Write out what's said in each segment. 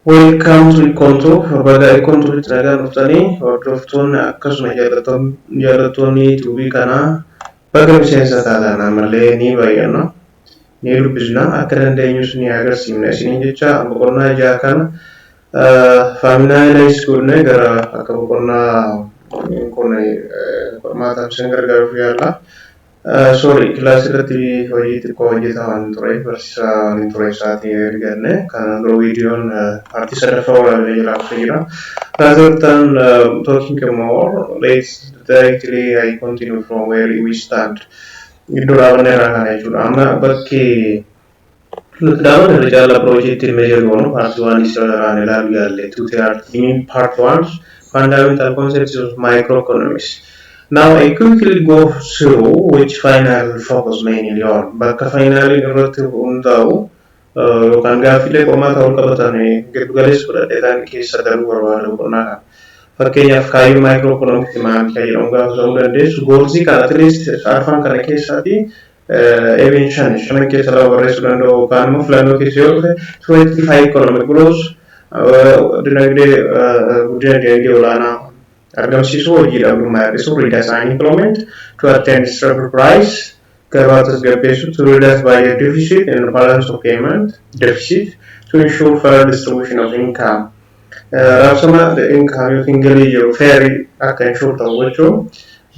Welcome to Ikontuu, baga Ikontuutti nagaan dhuftanii. Hordoftoonni akkasuma jaallattoonni yuutuubii kanaa, baga miseensa taatan. Ammallee ni baay'anna, ni dubbisna, akka dandeenyus ni agarsiifna isiniin jecha. Boqonnaa jaha kana finalize godhne gara akka boqonnaa kun qormaataaf isin gargaaruuf yaalla. Sorry, kilaasii irratti hojii xiqqoo hojjetaa waan tureef, barsiisaa waan tureef sa'aatii arganne. Kana dura viidiyoon paartii sadaffaa waraabee jira jira. Rather than talking more, let's directly I continue from where we stand. Iddoo dhaabanne irraa kana jechuudha. Amma bakki nuti dhaabanne irra caala piroojeektiin measure goonu part one isa irraan ilaaluu yaalle. 213 part one, fundamental concepts of microeconomics. Now I quickly go through which final focus mainly on. Bakka finaliin irratti hundaa'u yookaan gaaffilee qormaata wal qabatan giddu galeessa fudhadhee keessa galuu barbaada boqonnaa kana. Fakkeenyaaf, kaayyoo microeconomics maal kan jedhamu gaafa ta'uu dandeessu. Goalsii kana at least arfan kana keessaati even shan shanan keessa lama barreessuu danda'u, yookaan immoo filannoo keessa yoo dhufe, to rectify economic growth, dinagdee, guddina dinagdee olaanaa argamsiisuu, hojii dhabdummaa hir'isuu, reduce unemployment, to attain stable price, gabaa tasgabbeessuu, to reduce budget deficit and balance of payment deficit, to ensure fair distribution of income. Raabsama income yookiin galii jiru fair akka ensure ta'u gochuu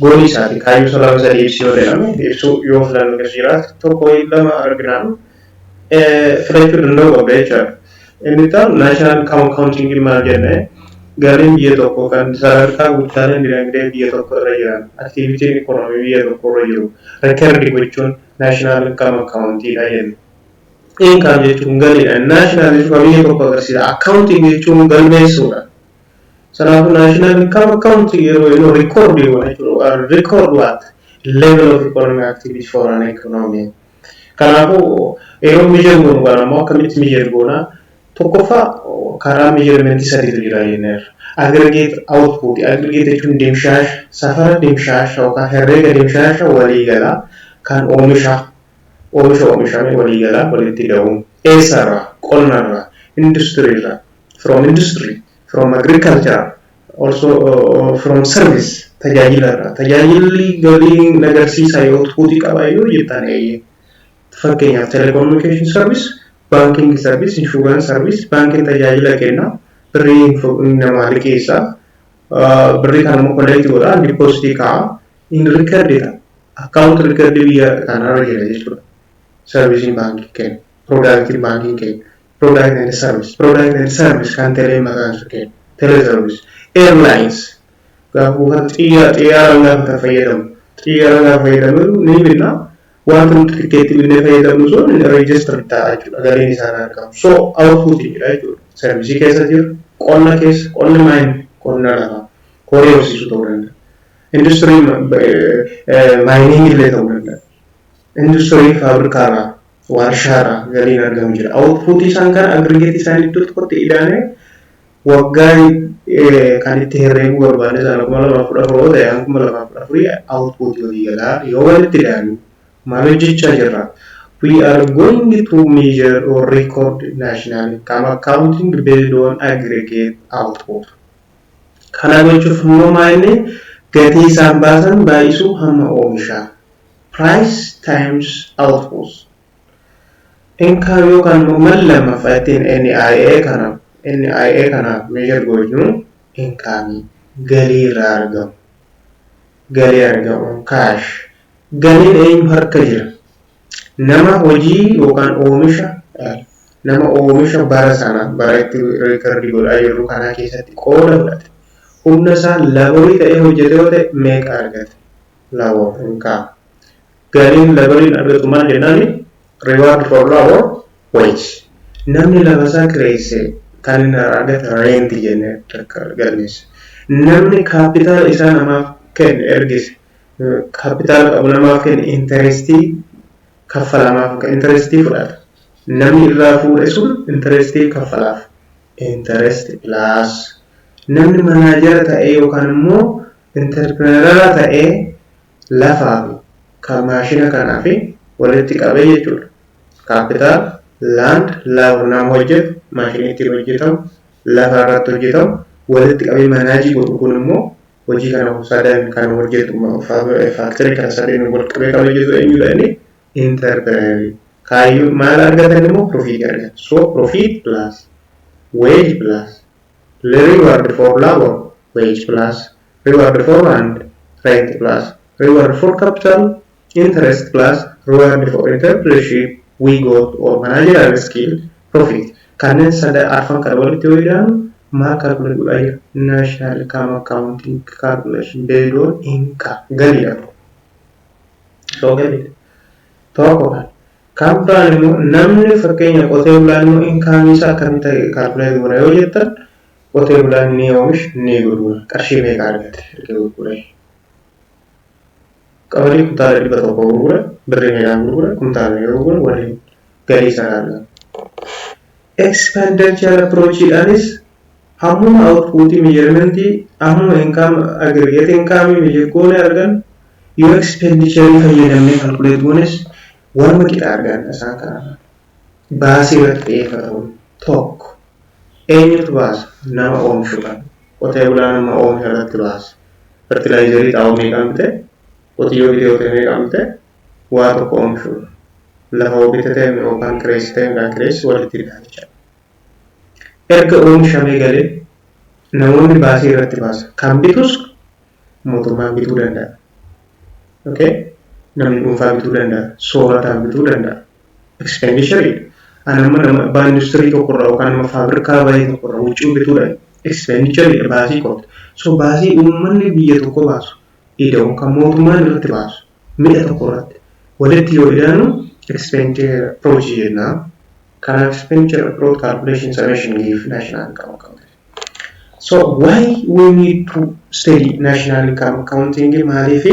goalii isaati. Kaayyoo isaa lama sadii ibsi yoo jedhame, ibsuu yoo filannoo keessa jiraate, tokko lama arginaan filachuu danda'u qabda jechaadha. Inni ta'u national income accounting maal jennee, galiin biyya tokko kan sadarkaa guddaaleen dinagdee biyya tokko irra jiran, activityn economy biyya tokko irra jiru record gochuun national income accountingdha jenna. Income jechuun galiidha. National jechuun biyya tokko agarsiisa. Accounting jechuun galmeessuudha. Kanaafuu national income accounting yeroo inni record godha jechuudha. Record what? Level of economic activity for an economy. Kanaafuu yeroo measure goonu kana immoo akkamitti measure goona? Tokkoffaa, karaa measurementii sadiitu jira jenneerra. Aggregate output, aggregate jechuun dimshaasha, safara dimshaasha yookaan herreega dimshaasha waliigalaa kan oomisha oomishame waliigalaa walitti hidhamu. Eessarraa? Qonnarraa, industiriirraa, from industry, from agriculture, also from service, tajaajilarraa. Tajaajilli galii agarsiisaa yoo outputii qaba yoo jettan, eeyyee. Fakkeenyaaf, telecommunication service, banking service, insurance service. Baankiin tajaajila kenna, birrii namaa liqeessa, birrii kana immoo collect godha, depositii kaa'a, inni recordidha. Account recordii biyya kanarra jira jechuudha. Serviceiin baankii kennu, productiin baankiin kennu, product and service, product and service kan telee maqaan isaa kennu, tele service, airlines gaafa buufata xiyyaara gaafa kan fayyadamu, xiyyaara gaafa fayyadamu ni binna. Wanta nuti tikeettii binnee fayyadamnu sun register ta'a jechuudha, galiin isaan argamu. So output jedha jechuudha. Serviceii keessa jiru, qonna keessa, qonni maayini, qonna lafaa, horii horsiisuu ta'uu danda'a. Industirii mining illee ta'uu danda'a. Industirii faabrikaarraa, warshaarraa galiin argamu jira. Output isaan kana aggregate isaan iddoo tokkotti ilaanee waggaa kan itti herreeguu barbaanne sana 2014 yoo ta'e, 2014 output waliigalaa yoo walitti ilaallu maal hojjechaa jirra? We are going to measure or record national income accounting based on aggregate output. Kana gochuuf immoo maal, gatii isaan baasan baay'isuu hamma oomishaa. Price times output. Income yookaan immoo mal lammaffaa ittiin NIA kana measure gochuu, income, galii irraa argamu. Galii argamu cash. Galiin eenyu harka jira? Nama hojii yookaan oomisha, nama oomisha bara sana, bara itti recordii godhaa jirru kanaa keessatti qooda fudhate. Humna isaa laborii ta'ee hojjete yoo ta'e, meeqa argate? Labor income. Galiin laboriin argatu maal jennaani? Reward for labor, wage. Namni lafa isaa kireesse kan inni argate rentii jennee galmeessa. Namni kaapitaala isaa namaaf kenne, ergise, kaapitaala qabu namaaf kenne, interestii kaffalamaaf, interestii fudhata. Namni irraa fuudhe sun interestii kaffalaaf. Interest plus namni manager ta'ee yookaan immoo entrepreneur ta'ee lafaa fi kan maashina kanaa fi walitti qabee jechuudha. Capital, Land, labor, nama hojjetu, maashinii ittiin hojjetamu, lafa irratti hojjetamu walitti qabee manage godhu kun immoo hojii kana sadan kan hojjetu, factor kana sadeen wal qabee kan hojjetu eenyudha inni? Entrepreneur. Kaayyoo maal argatan immoo? Profit argatan. So profit plus wage plus reward for labor, wage plus reward for land, rent, plus reward for capital, interest, plus reward for entrepreneurship we got or managerial skill, profit. Kanneen sada arfan kana walitti yoo ilaalu maal calculate godhaa jira? National income accounting calculation based on income, galiidha. So galiidha. Tokko kan. Kan biraan immoo namni fakkeenya qotee bulaan immoo income isaa akkamitti calculate godha yoo jettan, qotee bulaan ni oomisha, ni gurgura. Qarshii meeqa argate erga gurguree? Qamadii kuntaala 100 gurgure, birrii meeqaan gurgure, kuntaala meeqa gurgure, waliin galii sana argata. Expenditure approachiidhaanis hammuma output measurement, hammuma income, aggregate income measure goone argan, yoo expenditure fayyadamnee calculate goones waanuma qixa arganna. Isaan kana baasii irratti xiyyeeffatamu tokko eenyutu baasa? Nama oomishu kan qotee bulaan nama oomisha irratti baasa. Fertilizer, xaa'oo meeqaan bite, qotiyyoo bitee, qotee meeqaan bite, waa tokko oomishuudha. Lafa bitatee yookaan kireessitee midhaan kireessu walitti hidhaa jechaadha. Erga oomishamee galee namoonni baasii irratti baasa. Kan bitus mootummaan bituu danda'a. Okay? Namni dhuunfaa bituu danda'a. Soorataan bituu danda'a. Expenditure. Ani amma nama abbaa industirii tokkorraa yookaan nama faabrikaa bahee tokkorraa huccuu bituudha. Expenditure, baasii qoota. So baasii uummanni biyya tokko baasu ida'u kan mootummaan irratti baasu mi'a tokko irratti walitti yoo ilaallu expenditure approach jenna. Kanaaf expenditure approach calculation summation give national income accounting. So why we need to study national income accounting? Maaliif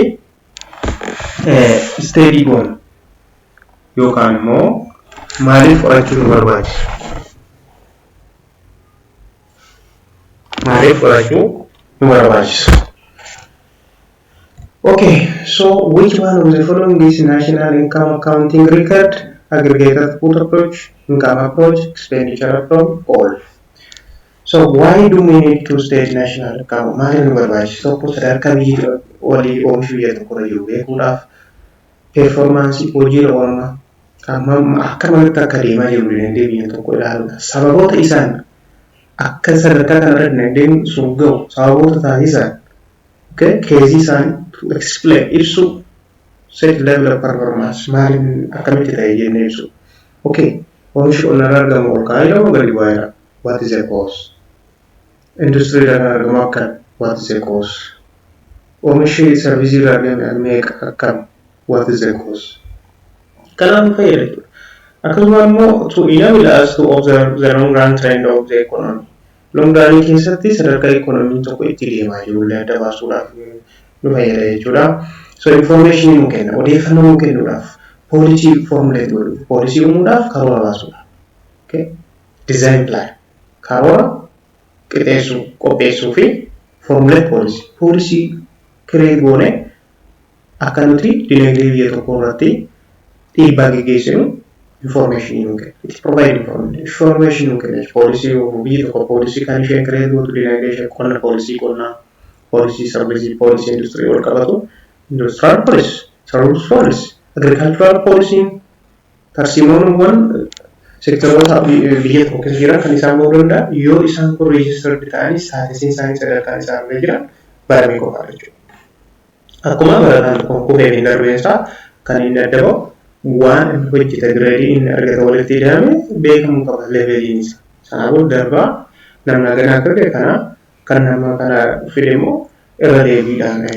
study goona yookaan immoo maaliif qorachuu nu barbaachisa? Maaliif qorachuu nu barbaachisa? Okay, so which one of the following is national income accounting record? Aggregate output approach, income approach, expenditure approach, all. So why do we need to study national income? Maaliif nu barbaachisa? Tokko, sadarkaa biyyi walii oomishuu biyya tokkorra jiru beekuudhaaf, performance hojiirra oolmaa akka malitti akka deemaa jiru dinagdee biyya tokko ilaaluudha. Sababoota isaan akka sadarkaa kanarra dinagdeen sun gahu sababoota taasisan, okay, cause isaan to explain, ibsu, set level of performance maaliin akkamitti ta'e jennee ibsu. Okay, oomishi qonnarraa argamu ol ka'aa jira moo gadi bu'aa jira? What is the cause? Industirii irraa kan argamu akkam? What is the cause? Oomishi service irraa argame meeqa, akkam? What is the cause? Kanaaf nu fayyada jechuudha. Akkasuma immoo to enable us to observe the long run trend of the economy. Long run keessatti sadarkaa economiin tokko itti deemaa jiru illee adda baasuudhaaf nu fayyada jechuudha. So information nu kenna, odeeffannoo nu kennuudhaaf, policy formulate godhuuf, policy uumuudhaaf, karoora baasuudhaaf. Okay? Design plan, karoora qixeessuu, qopheessuu fi formulate policy. Policy create goone akka nuti dinagdee biyya tokko irratti dhiibbaa geggeessinu information nu kenna. It provide information. Information nu kenna. Policy biyyi tokko policy kan isheen create gootu dinagdee ishee qonna, policy qonnaa, policy service, policy industirii wal qabatu, industrial policy, service policy, agricultural policy, tarsiimoonwwan sektoroota biyya tokko keessa jiran kan isaan bahuu danda'a yoo isaan kun registered ta'anii statusiin isaanii sadarkaan isaan irra jiran baramee qofaadha jechuudha. Akkuma barataan tokko kufee fi darbeen isaa kan inni adda bahu waan inni hojjete, grade inni argate walitti hidhame beekamuu qaba leveliin isaa. Kanaafuu darbaa namni haganaa akka ta'e kana kan nama kana fide immoo irra deebiidhaan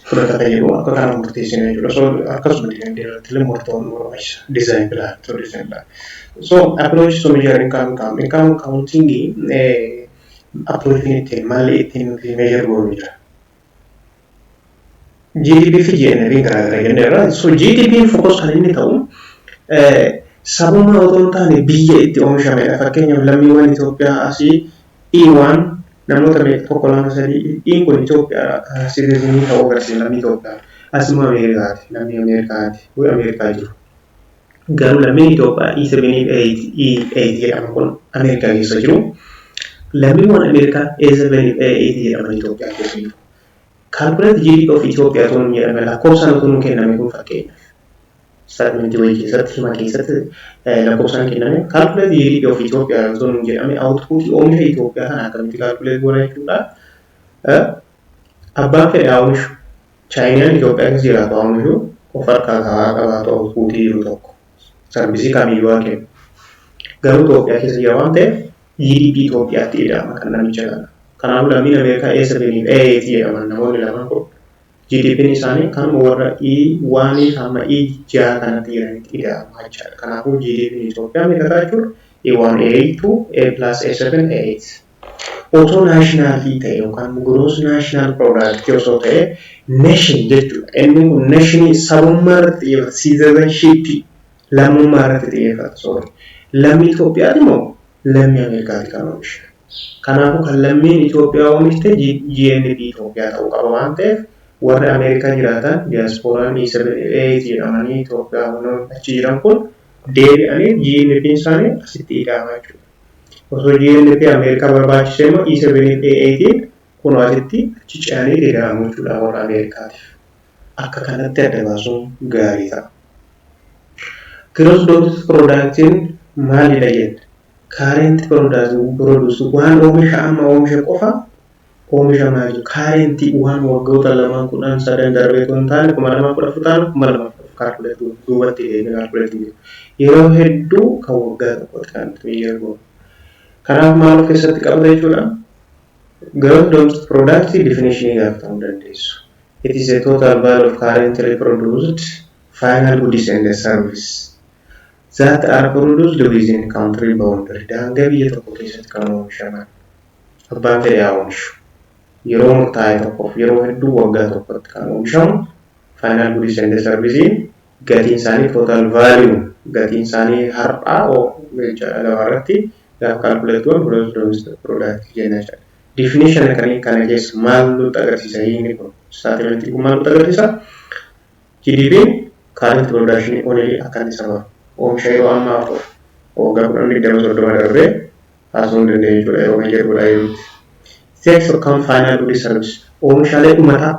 fudhata kan jedhu akka kana murteessina jechuudha. So akkasuma dinagdee irratti illee murtoon nu barbaachisa. Design plan, so design plan. So approach to measure income income income accounting, approach ittiin malli ittiin nuti measure goonu jira. GDP fi GNP garaagara jenneerra. So GDP focus kan inni ta'u sabummaa otoo hin taane biyya itti oomishamedha. Fakkeenyaaf lammiiwwan Itoophiyaa asii E1 namoota meeqa, tokko, lama, sadii, E'n kun Itoophiyaa citizen ta'uu agarsiisa, lammii Itoophiyaa. As immoo Ameerikaati, lammii Ameerikaati. Ameerikaa jiru. Garuu lammiin Itoophiyaa E7 E8 jedhaman kun Ameerikaa keessa jiru. Lammiiwwan Ameerikaa A7 A8 jedhaman Itoophiyaa keessa jiru. Calculate GDP of Itoophiyaa tun jedhame, lakkoofsaan utuu nu kenname kun, fakkeenyaaf statementii wayii keessatti, hima keessatti lakkoofsaan kenname, calculate GDP of Itoophiyaa osoo nu jedhame, outputii oomisha Itoophiyaa kana akkamitti calculate goona jechuudha. Abbaan fedhe haa oomishu. Chaayinaan Itoophiyaa keessa jiraatu haa oomishu, of harkaa haa qabaatu, outputii jiru tokko. Serviceii kamiyyuu haa kennu. Garuu Itoophiyaa keessa jira waan ta'eef GDP Itoophiyaatti ida'ama kan namicha kana. Kanaafuu lammiin Ameerikaa A7 fi A8 jedhaman, namoonni lamaan kun, GDP'n isaanii kanuma warra E1 hamma E6 kanatti jiranitti ida'ama jechaadha. Kanaafuu GDP'n Itoophiyaa meeqa ta'a jechuudha? E1 A2 A plus A7 A8. Otoo nationalii ta'e yookaan gross national product osoo ta'e, nation jechuudha. Inni kun nationii sabummaa irratti xiyyeeffata. Citizenship, lammummaa irratti xiyyeeffata. Sorry. Lammii Itoophiyaati moo lammii Ameerikaati kan oomishe? Kanaafuu kan lammiin Itoophiyaa oomishte GNP Itoophiyaa ta'uu qaba waan ta'eef, warri Ameerikaa jiraatan, diyaaspooraan E7 A8 jedhamanii Itoophiyaa achi jiran kun, deebi'anii GNP isaanii asitti ida'ama jechuudha. Osoo GNP Ameerikaa barbaachise immoo E7 A8 kun asitti achi ce'anii ida'amu jechuudha warra Ameerikaatiif. Akka kanatti adda baasuun gaarii ta'a. Gross domestic productiin maalidha jenne? Current product produce, waan oomisha amma oomisha qofa oomishamaa jiru. Current, waan waggoota lamaan 10 sadan darbee osoo hin taane, 2014 taanu 2014 calculate duubatti deemee calculate jiru. Yeroo hedduu kan waggaa tokkotti kan nuti measure goonu. Kanaaf maal of keessatti qabata jechuudha? Gross domestic product definition gaafatamuu dandeessu. It is a total value of currently produced final goods and service that are produced within country boundary. Daangaa biyya tokko keessatti kan oomishaman. Abbaan fedhe haa oomishu. Yeroo murtaa'e tokkoof, yeroo hedduu waggaa tokkotti kan oomishamu final goods and service, gatiin isaanii, total value gatiin isaanii har'aa jechaadha, gabaarratti gaafa calculate goonu gross domestic product jenna jechaadha. Definition kana keessa maal nutti agarsiisa inni kun? Statementii kun maal nutti agarsiisa? GDP current production only akka inni sababu. Oomisha yeroo ammaa qofa. Waggaa 10, 20, 30 darbee haasa'uu hin dandeenyu jechuudha yeroo kan jedhudha yerootti. Takes account final goods service. Oomishaalee dhumataa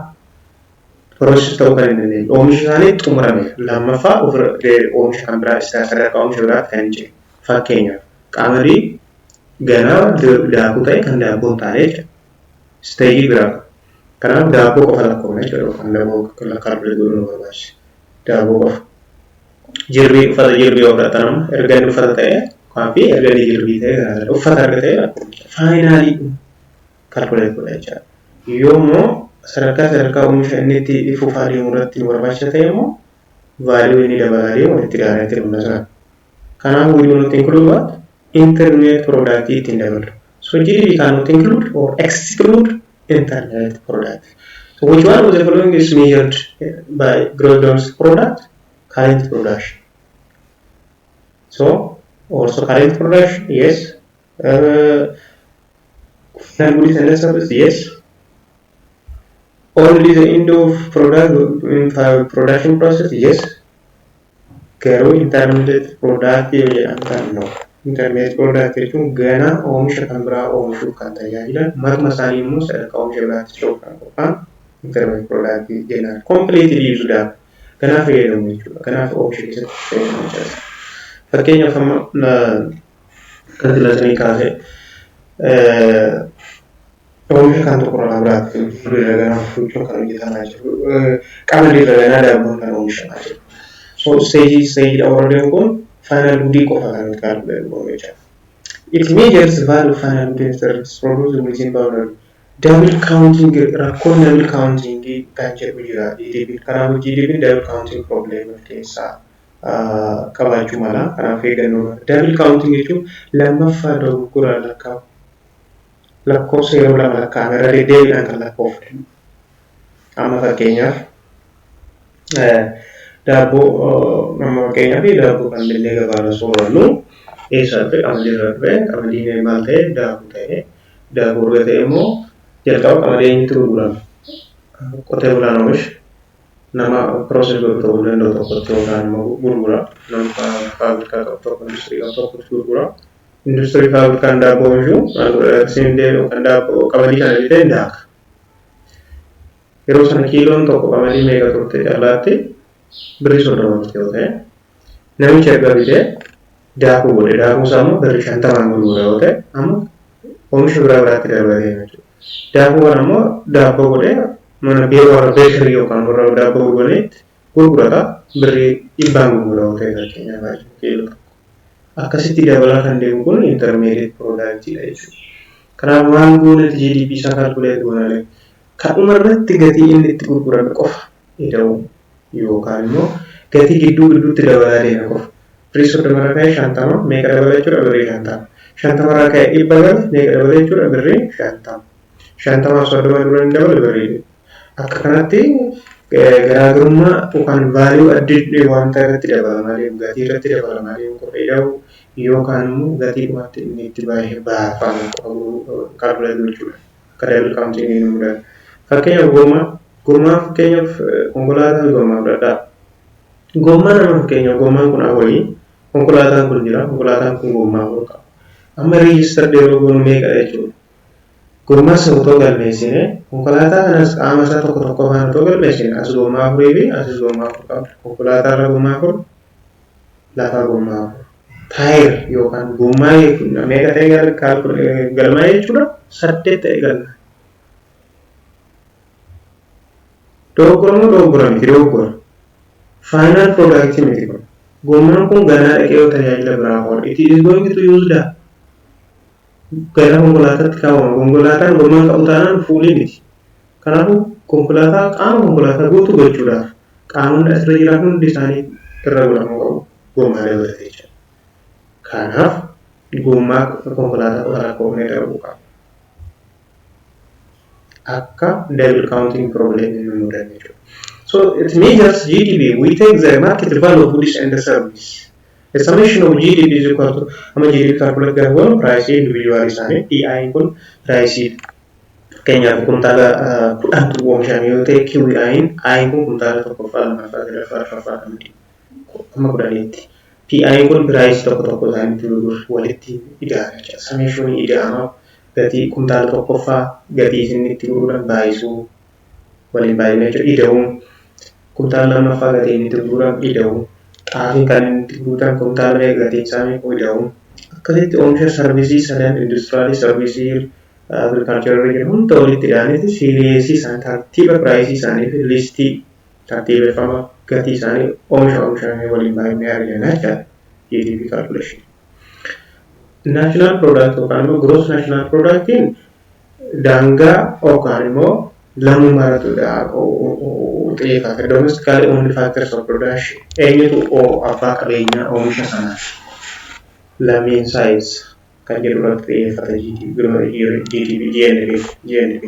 process ta'uu kan hin dandeenye. Oomisha isaanii xumurame lammaffaa oomisha kan biraa isaa sadarkaa oomisha biraatti kan hin ceene. Fakkeenyaaf, qamadii ganaa daakuu ta'e kan daabboo hin taane jechuudha. Stageii biraa qaba. Kanaaf daabboo qofa lakkoofna jechuudha, yookaan daabboo calculate godhuu nu barbaachisa. Daabboo qofa. Jirbii, uffata jirbii yoo fudhatan, amma erga inni uffata ta'e fi erga inni jirbii ta'e garaagara. Uffata erga ta'e lakkoofna. Finalii calculate godha jechuudha. Yoo immoo sadarkaa sadarkaa oomisha inni itti fufaa deemu irratti nu barbaachisa ta'e immoo, value inni dabalaa deemu walitti gaariitti dhumna sana. Kanaaf we do not include what? Intermediate product ittiin dabalu. So GDP cannot include or exclude intermediate product. So which one of the following is measured by gross domestic product? Current production. So also current production, yes. Final goods and service, yes. Only the end of product in production process, yes. Garuu intermediate product yoo jedhamu no. Intermediate product jechuun ganaa oomisha kan biraa oomishuuf kan tajaajilan, matuma isaanii immoo sadarkaa oomisha biraatti ce'uuf kan qophaa'an intermediate product jennaan. Completely usuudhaaf kanaaf fayyadamu jechuudha. Kanaaf oomisha keessatti fayyadamu jechuudha. Fakkeenyaaf, amma kan filatanii kaasee oomisha kan tokko irraa biraatti irra ganaa fuuchuun kan hojjetamaa jiru. Qamadii irra ganaa daabboon kan oomishamaa jiru. So stageii stageii warra deemu kun final goodii qofa kan calculate goonu jechuudha. It measures the value of final good and service produced within boundary. Double counting, rakkoon double counting kan jedhu jira GDP. Kanaafuu GDP double counting problem of keessaa qabaachuu mala. Kanaaf eeggannoo. Double counting jechuun lammaffaa dogoggoraan lakkaa'u. Lakkoofsa yeroo lama lakkaa'ame irra deddeebiidhaan kan lakkoofne. Amma fakkeenyaaf daabboo, amma fakkeenyaaf daabboo kan binnee gabaarra soorannu eessaa dhufe? Qamadii irraa dhufe. Qamadiin maal ta'e? Daakuu ta'e. Daakuu erga ta'e immoo, jalqaba qamadii eenyutti gurgurama? Qotee bulaan oomisha. Nama process godhu ta'uu danda'u tokkotti yookaan immoo gurgura. Nama faabrikaa qabu tokko, industirii qabu tokkotti gurgura. Industirii faabrikaan daabboo oomishu maal godha? Sindee yookaan daabboo qamadii kana bitee hin daaka. Yeroo sana kiiloon tokko qamadii meeqa turte? Callaatti birrii 30 turte yoo ta'e, namichi erga bitee daakuu godhe, daakuu isaa immoo birrii 50n gurgura yoo ta'e, amma oomisha biraa biraatti dabalatee jechuudha. Daakuu kana immoo daabboo godhee mana warra bakery yookaan warra daabboo gurguranitti gurgurata, birrii 100n gurgura yoo ta'e, fakkeenyaaf kiiloo tokko. Akkasitti dabalaa kan deemu kun intermediate productidha jechuudha. Kanaaf maal gooneeti GDP isaa calculate goonale? Kan irratti gatii inni itti gurgurame qofa ida'uu yookaan immoo gatii gidduu gidduutti dabalaa deeme qofa. Birrii 30rraa ka'ee 50 meeqa dabala jechuudha? Birrii 50. 50rraa ka'ee 100 gale meeqa dabala jechuudha? Birrii 50. 50f 30 dura inni dabale birrii. Akka kanatti garaagarummaa yookaan value added wanta irratti dabalamaa deemu, gatii irratti dabalamaa deemu qofa ida'uu yookaan immoo gatii dhumatti inni itti baay'ee baafamu qofa calculate gochuudha. Akka double counting inni mudatu. Fakkeenyaaf gommaa, gommaa, fakkeenyaaf konkolaataa fi gommaa fudhadhaa. Gommaa nama, fakkeenyaaf gommaan kun afurii, konkolaataan kun jira, konkolaataan kun gommaa afur qaba. Amma register yeroo goonu meeqa jechuudha? Gommaa isa otoo galmeessine, konkolaataa kanas qaama isaa tokko tokko faana otoo galmeessine, as gommaa afurii fi asis gommaa afur qabda. Konkolaataa irra gommaa afur, lafa gommaa afur. Tyre yookaan gommaa meeqa ta'e galmaa'e jechuudha? Saddeet ta'e galmaa'e. Dogoggora moo dogoggora miti? Dogoggora. Final product miti kun. Gommaan kun ganaa dhaqee yoo tajaajila biraa oola. It is going to use that. Gara konkolaataatti kaawwama. Konkolaataan gommaan qabu taanaan fuulii miti. Kanaafuu konkolaataa, qaama konkolaataa guutuu gochuudhaaf qaamonni asirra jiran hundi isaanii irra godhamuu qabu. Gommaa dabalatee jechuudha. Kanaaf gommaa konkolaataa qofa lakkoofnee darbuu qaba. Akka double counting problem hin mudanne jechuudha. So it measures GDP. We take the market value of goods and the service. The summation of GDP is equal to, amma GDP calculate gaafa goonu, price individual isaanii, PI kun price, fakkeenyaaf kuntaala 10tu oomishame yoo ta'e, QI'n I kun kuntaala tokkoffaa, lammaffaa, sadaffaa, arfaffaa kan amma 10tti. PI kun price tokko tokko isaaniitti gurguru walitti ida'ama jechuudha. Summation ida'ama gatii kuntaala tokkoffaa gatii isin itti gurguran baay'isuu waliin baay'ina jechuudha. Ida'uun kuntaala lammaffaa gatii inni itti gurguran ida'uu, xaafiin kan inni itti gurguran kuntaala meeqa, gatiin isaa meeqa ida'uu, akkasitti oomisha service sadan, industrial, service, agriculture jiru hunda walitti ida'aniiti series isaanii, tartiiba price isaanii fi list tartiibeffama gatii isaanii oomisha oomishamee waliin baay'inee arganna jechuudha GDP calculation. National product yookaan immoo gross national productiin daangaa yookaan immoo lammummaa irratti xiyyeeffata. Domestically owned factors of production, eenyutu abbaa qabeenyaa oomisha sanaa, lammiin size kan jedhu irratti xiyyeeffata GDP, GNP, GNP.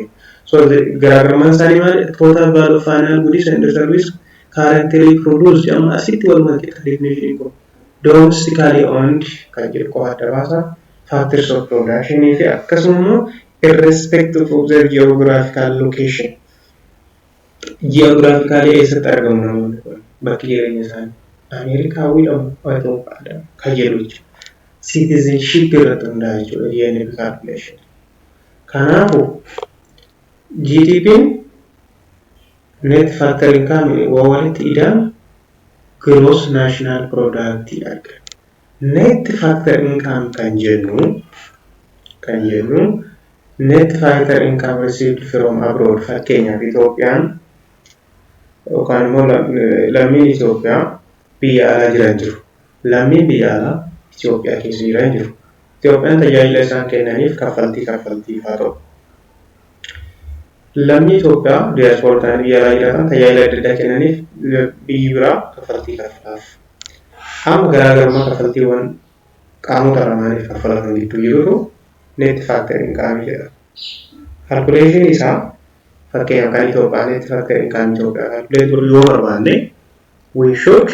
So garaagarummaan isaanii maali? Total value of final goods and service currently produced. Amma asitti walumaa qixa definition kun domestically owned kan jedhu qofa adda baasa. Factors of production fi akkasuma immoo irrespective of their geographical location. Geographically eessatti argamu namoonni kun, bakki jireenya isaanii Ameerikaawwiidha moo Itoophiyaadha kan jedhu jechuudha. Citizenship irratti hundaa'a jechuudha GNP calculation. Kanaafuu GDP'n net factor income waa walitti ida'amu gross national product argama. Net factor income kan jennu net factor income received from abroad. Fakkeenyaaf Itoophiyaan yookaan immoo lammiin Itoophiyaa biyya alaa jiran jiru. Lammiin biyya alaa Itoophiyaa keessa jiran jiru. Itoophiyaan tajaajila isaan kennaniif kaffaltii kaffaltiif haa ta'u. Lammii Itoophiyaa diyaaspooraa ta'anii biyya alaa jiraatan tajaajila adda addaa kennaniif biyyi biraa kaffaltii kaffalaaf. Amma garaagarummaa kaffaltiiwwan qaamota lamaaniif kaffalaman gidduu jirutu net factor income jedhama. Calculation isaa, fakkeenyaaf kan Itoophiyaa, net factor income Itoophiyaa calculate godhuu yoo barbaanne, we should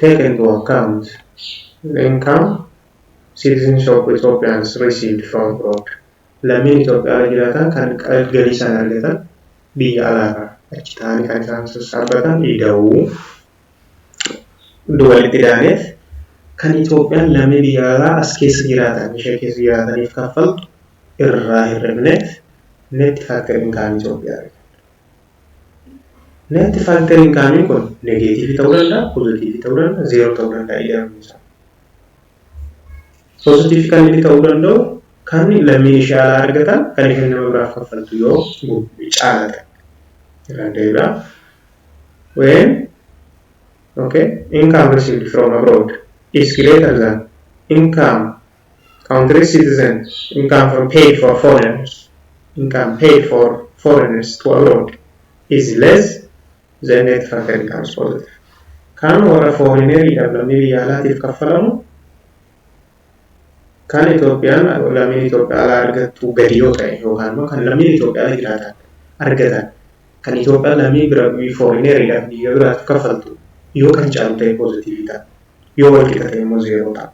take into account the income citizens of Ethiopians received from abroad. Lammiin Itoophiyaa jiraatan kan galii isaan argatan biyya alaarraa. Achi ta'anii kan isaan sassaabbatan ida'uu walitti ida'aneef kan Itoophiyaan lammii biyya alaa as keessa jiraatan, ishee keessa jiraataniif kaffaltu irraa hir'ifneef net factor income Itoophiyaa arganna. Net factor income kun negative ta'uu danda'a, positive ta'uu danda'a, zero ta'uu danda'a ida'amni isaa. Positive kan inni ta'uu danda'u kan lammiin ishee alaa argatan kan isheen nama biraaf kaffaltu yoo caala ta'e. Irraan deebi'a. When, okay, income received from abroad is greater than income country citizen income from paid for foreigners, income paid for foreigners to abroad is less, then net factor income is positive. Kan warra foreigneriidhaaf, lammii biyya alaatiif kaffalamu kan Itoophiyaan lammiin Itoophiyaa alaa argattu gadi yoo ta'e, yookaan immoo kan lammiin Itoophiyaa ala jiraatan argatan kan Itoophiyaan lammii bira foreigneriidhaaf, biyya biraatiif kaffaltu yoo kan caalu ta'e positive ta'a. Yoo wal qixa ta'e immoo zero ta'a.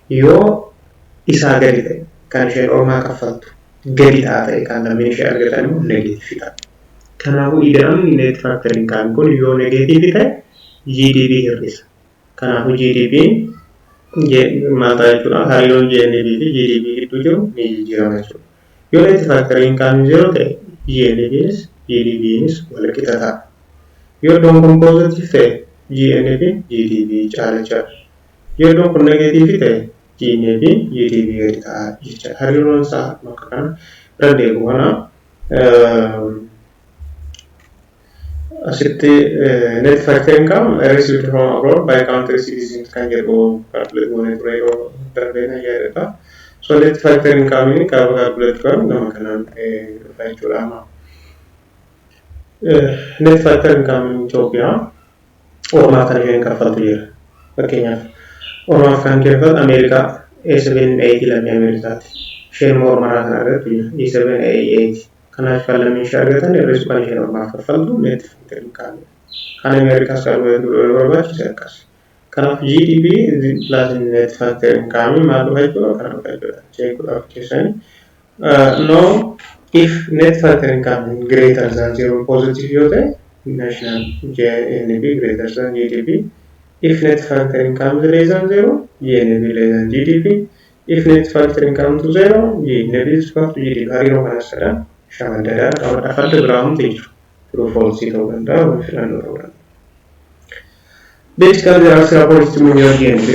Yoo isaa gadi ta'e, kan isheen ormaa kaffaltu gadi ta'a ta'e, kan lammiin ishee argatan immoo negative ta'a. Kanaafuu ida'amni net factor income kun yoo negative ta'e GDP hir'isa. Kanaafuu GDP maal ta'a jechuudha? Hariiroon GNP fi GDP gidduu jiru ni jijjiirama jechuudha. Yoo net factor income zero ta'e GNPnis GDPnis wal qixa ta'a. Yoo iddoon kun positive ta'e GNP GDP caala jechaadha. Yoo iddoon kun negative ta'e GNP GDP gadi ta'a jechaadha. Hariiroon isaa bakka kana irra deebi'u kana asitti net factor income received from abroad by country citizens kan jedhu calculate goonee ture yeroo darbee na yaadata. So net factor income gaafa calculate goonu gama kanaan dhufa jechuudha amma. Net factor income Itoophiyaa ormaaf kan isheen kaffaltu jira. Fakkeenyaaf ormaaf kan kaffaltu Ameerikaa A78 lammii Ameerikaati. Isheen immoo ormarraa kan argattu jira E7A8. Kanaaf kan lammii ishee argatan hir'isu kan isheen ormaaf kaffaltu net factor income. Kan Ameerikaas calculate godhuu barbaachise akkas. Kanaaf GDP plus net factor income maal dhufa jechuudha? Kana dhufa jechuudha. Check godhaaf keessanii. No, if net factor income greater than zero, positive yoo ta'e, national GNP greater than GDP. If net factor income is less than zero, GNP less than GDP. If net factor income to zero, GNP is equal to GDP. Hariiroo kana sadan shamaddadaa qabadha. Farda biraa hundi jiru. True false ta'uu danda'a, filannoo ta'uu danda'a. Basically, there are three approaches to measure GNP.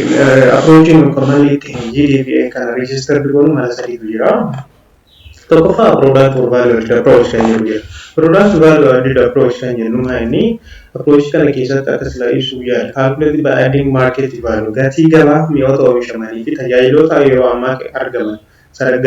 Approachiin commonly ittiin GDP kana registered goonu mala sadiitu jira. Tokkoffaa product or value added approach kan jedhu jira. Product value added approach kan jennu maa inni approach kana keessatti akka sila ibsuu yaala. Calculate by adding market value, gatii gabaa mi'oota oomishamanii fi tajaajiloota yeroo ammaa argaman,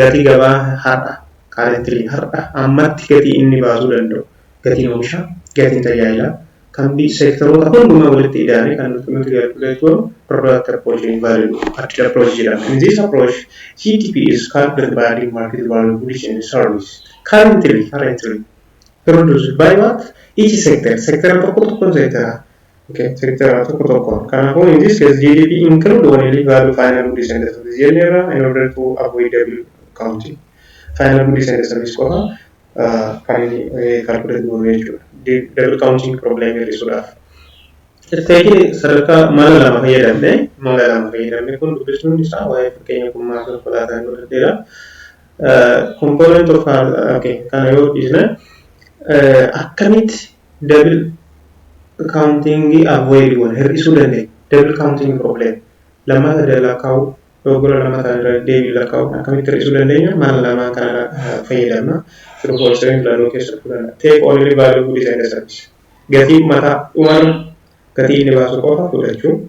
gatii gabaa har'a, currently, har'a ammatti gatii inni baasuu danda'u, gatiin oomishaa, gatiin tajaajilaa kan seektaroota hundumaa walitti ida'anii kan nuti calculate goonu product approach and value added approach jedhama. In this approach, GDP is calculated by adding market value goods and service currently produced by what? Each sector. Sector tokko tokkoon sector. Okay, sector tokko tokkoon. Kanaafuu in this case GDP include only value final goods and service jenneerra in order to avoid double counting. Final goods and service qofa kan inni calculate goonu jechuudha. Double counting problem hir'isuudhaaf. Teekin sadarkaa mala lama fayyadamne kun dubbisuun isaa waa'ee fakkeenya kummaa konkolaataa godhateera. Component of, okay, kana yoo dhiisne akkamitti double counting avoid goone, hir'isuu dandeenya? Double counting problem, lammata lakkaa'uu, dogoggora lammataa irra deebii lakkaa'uu akkamitti hir'isuu dandeenya? Mala lamaan kana fayyadamna. True false filannoo keessa fudhanna. Take only value goods and service. Gatii mataa dhumarra gatii inni baasu qofa fudhachuu.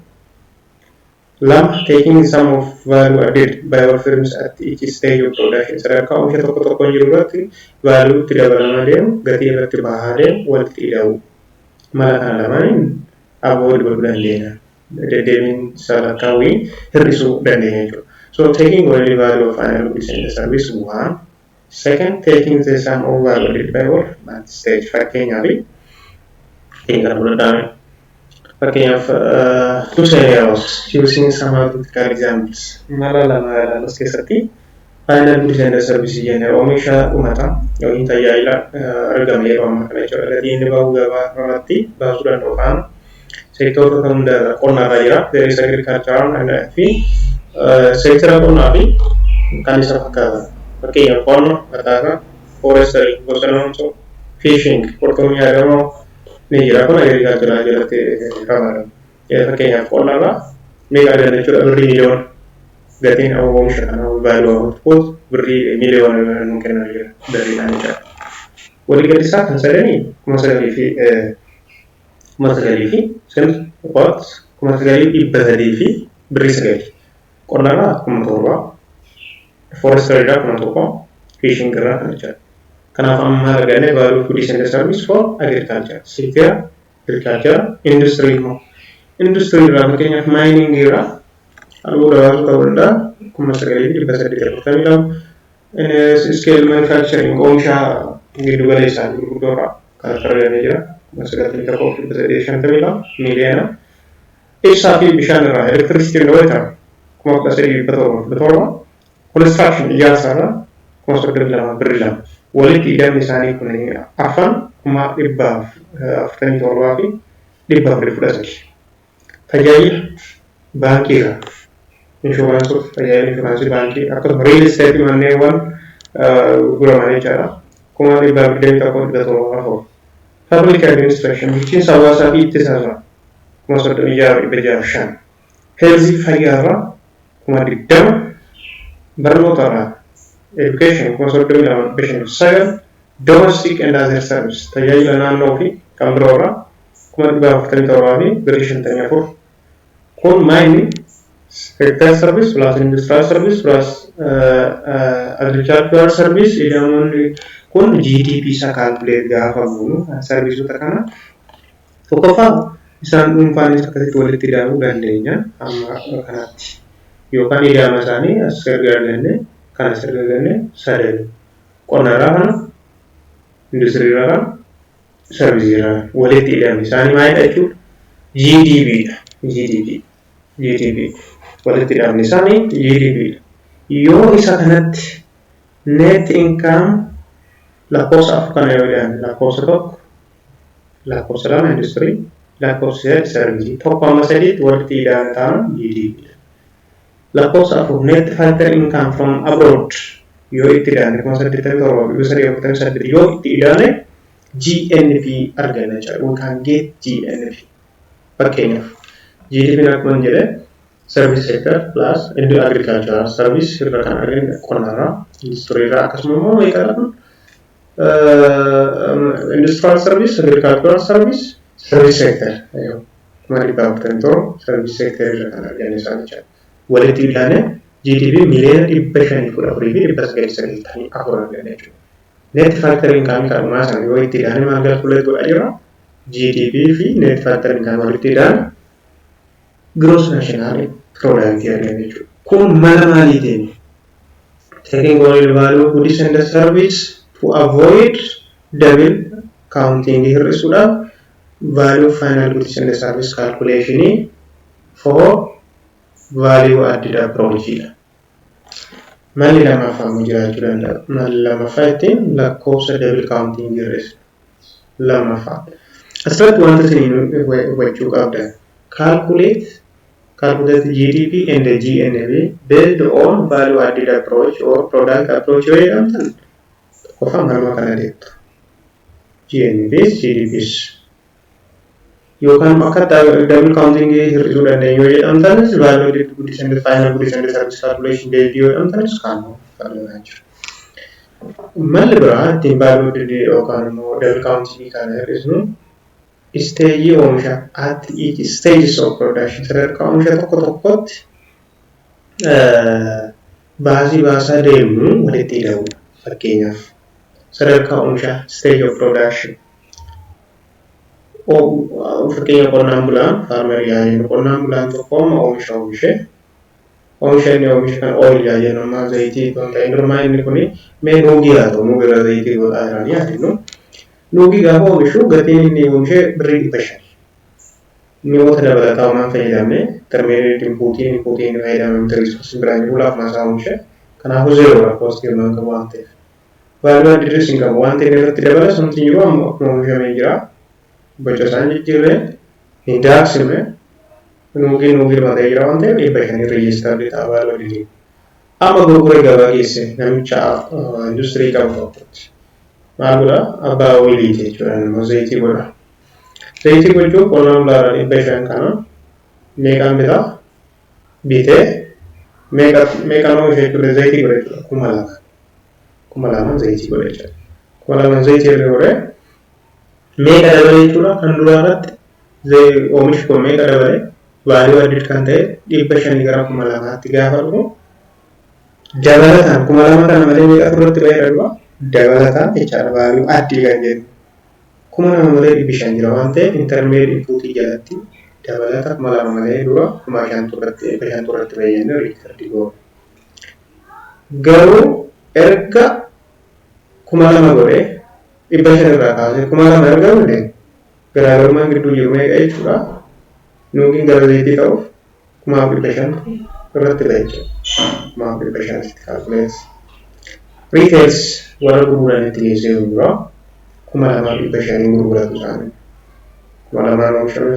Lama, taking sum of value added by all firms at each stage of production. Sadarkaa oomisha tokko tokkoon jiru irratti value itti dabalamaa deemu, gatii irratti bahaa deemu walitti ida'uu. Mala kana lamaaniin avoid godhuu dandeenya. Deddeebiin lakkaawwii hir'isuu dandeenya jechuudha. So taking only value of final goods and service one. Second, taking the sum of value added by all at stage. Fakkeenyaaf kana fudhadhaa. Fakkeenyaaf two scenarios using some hypothetical examples. Mala lama ilaalus keessatti Final goods and services jennee oomisha dhumataa yookiin tajaajila argame yeroo ammaa kana jechuudha. Gatii inni bahu gabaa irratti baasuu danda'u faana seektaroota hunda qonnaarra jira. There is agricultural fi seektara qonnaa fi kan isa fakkaatan. Fakkeenyaaf qonna mataasaa, forestry bosona kunuunsuu, fishing qurxummii adamoo ni jira. Kun agricultural jalatti ramadama. Fakkeenyaaf qonnarraa meeqa arganna jechuudha? Birrii miliyoona. Gatiin oomisha kanaa, value output, birrii miliyoona nuu kennan jira birriidhaan jechuudha. Waliigalli isaa kan sadanii kuma sagalii fi what 9,300 fi birrii sagali. Qonnarraa 7,000, forestry irraa 1,000, fishing irraa kan jechuudha. Kanaaf amma arganne value of goods and service for agriculture. Sector agriculture, industry immoo. Industry irraa fakkeenyaaf mining irraa albuuda baasuu ta'uu danda'a, 9,842. Scale manufacturing oomisha giddu galeessaa gurguddoo irraa kan akka argamee jira, 91,852 miiliyoona. Ibsaa fi bishaan irraa, electricity and water, 13,717. Construction ijaarsa irraa 32,000 birrii 2. Walitti hidhamni isaanii kun afran 147,413. Tajaajila baankii irraa, inshuraansota, tajaajila inshuraansii baankii, akkasuma real estate manneewwan gurguraman jechaadha, 221,704. Public administration bulchiinsa hawaasaa fi ittisa irraa 36,605. Health fayyaa irraa 20,000. Barnoota irraa, education, 32,509. Domestic and other service tajaajila naannoo fi kan biroo irraa 447,000 fi birrii 54. Kun maayini? Sector service plus industrial service plus agricultural service jedhamuun kun GDP isa calculate gaafa goonu serviceota kana tokkoffaa isaan dhuunfaanis akkasitti walitti hidhamuu dandeenya amma kanatti, yookaan ida'ama isaanii as erga arganne kan as erga arganne sadan qonnarraa kana, industiriirraa kana, serviceiirraa walitti hidhamni isaanii maalidha jechuudha? GDP dha. GDP GDP walitti hidhamni isaanii GDP dha. Yoo isa kanatti net income lakkoofsa afur kana yoo ilaalle, lakkoofsa tokko, lakkoofsa lama industirii, lakkoofsa sadi serviceii, tokko amma sadiitti walitti hidhame taana GDP dha. Lakkoofsa afur net factor income from abroad yoo itti hidhame, 87,348 yoo itti hidhame, GNP arganna jechuudha. We can get GNP. Fakkeenyaaf GDP akkuma jedhe service sector plus iddoo agricultural service irra kan arganne, qonnarraa, industiriirraa, akkasuma immoo meeqadha kun? Industrial service, agricultural service, service sector 447,000 service sector irra kan arganne isaan jechuudha. Walitti hidhaane GDP 514,994,000 arganne jechuudha. Net factor income kan dhumaa sana yoo itti hidhaane maal calculate godhaa jirra? GDP fi net factor income walitti hidhaane gross national product arganne jechuudha. Kun mala maaliitiin? Taking only value goods and service to avoid double counting hir'isuudhaaf value final goods and service calculation for value added approach dha. Malli lammaffaa immoo jiraachuu danda'a. Malli lammaffaa ittiin lakkoofsa double counting hir'isu. Lammaffaa. Asirratti wanta isin hubachuu qabdan. Calculate GDP and GNP based on value added approach or product approach yoo jedhamtan, tokkoffaa maluma kana deettu. GNPs, GDPs. Yookaan akka double counting hir'isuu dandeenyu yoo jedhamtanis, value added goods and final goods and service calculation based yoo jedhamtanis kan fayyadamaa jira. Malli biraa ittiin value added yookaan immoo double counting kana hir'isnu stageii oomisha, at each stages of production, sadarkaa oomisha tokko tokkotti baasii baasaa deemnu walitti hidhamudha. Fakkeenyaaf sadarkaa oomishaa, stage of production. Fakkeenya qonnaan bulaan, farmerii haa jennu, qonnaan bulaan tokko amma oomisha oomishee, oomisha inni oomishe kan oil haa jennu, amma zayitii osoo hin ta'in durmaa inni kuni mee nuugii haa ta'u, nuugii irraa zayitii godhaa jiranii haa jennu. Nuugii gaafa oomishu gatiin inni oomishee birrii 500. Mi'oota dabalataa homaa hin fayyadamne, intermediate inputiin inni fayyadamame resourceiin biraan jiru lafuma isaa oomishe. Kanaafuu zerodha, positive hin qabu waan ta'eef. Value addedis hin qabu waan ta'eef irratti dabala somti jiru amma akkuma oomishamee jira. Boca isaan jijjiirree hin daaksine, nuugii nuugii matee jira waan ta'eef 500 register ta'a value added. Amma gurguree gabaa geesse namicha industirii qabu tokkotti. Maal godha? Abbaa oiliiti jechuudha. Nama zayitii godha. Zayitii gochuuf qonnaan bulaadhaan 500 kana meeqaan bitaa? Bitee meeqaan oomisha jechuudha? Zayitii godha jechuudha. 2000. 2000 zayitii godha jechuudha. 2000 zayitii erga godhee meeqa dabale jechuudha? Kan duraa irratti oomishi kun meeqa dabale? Value added kan ta'e 500 gara 2000tti gaafa dhufu dabalataan 2000 kana malee meeqatu irratti ba'eera dura? Dabalataan jechaadha value added kan jennu. 2000 malee 500 jira waan ta'eef intermediate inputii jalatti dabalata 2000 malee dura 5000 irratti 500 irratti ba'e jennee record goona. Garuu erga 2000 godhee, 500 irraa kaasee 2000 erga godhe, garaagarummaan gidduu jiru meeqa jechuudha? Nuugiin gara zayitii ta'uuf 1500 irratti ba'e jechuudha. 1500tti calculate. Retails warra gurguranitti geessee gurgura. 2500 gurguratu isaanii. 2000n oomishame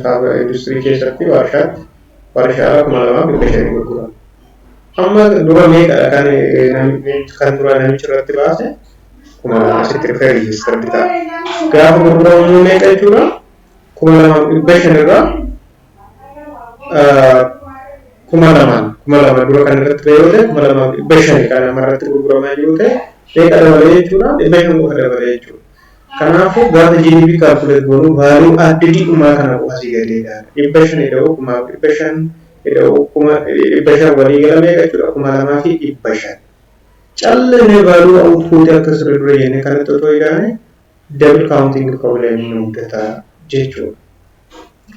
industirii keessatti, warshaatti, warshaa 2500 gurguran. Amma dura meeqadha kan dura namichi irratti baase? 2000 asitti dhufee register ta'a. Gaafa gurguramu meeqa jechuudha? 2500 irraa 2000n 2000 dura kan irratti ba'e yoo ta'e, 2500 kan amma irratti gurguramaa jiru ta'e, meeqa dabalee jechuudha? 500 qofa dabalee jechuudha. Kanaafuu gaafa GDP calculate goonu value added dhumaa kana qofa asii gadi ilaala. 500 ida'uu 1500 ida'uu 500 walii gala meeqa jechuudha? 2500. Callinee value output akka sirri dura jennee kanatti otoo ilaane double counting problem nu mudata jechuudha.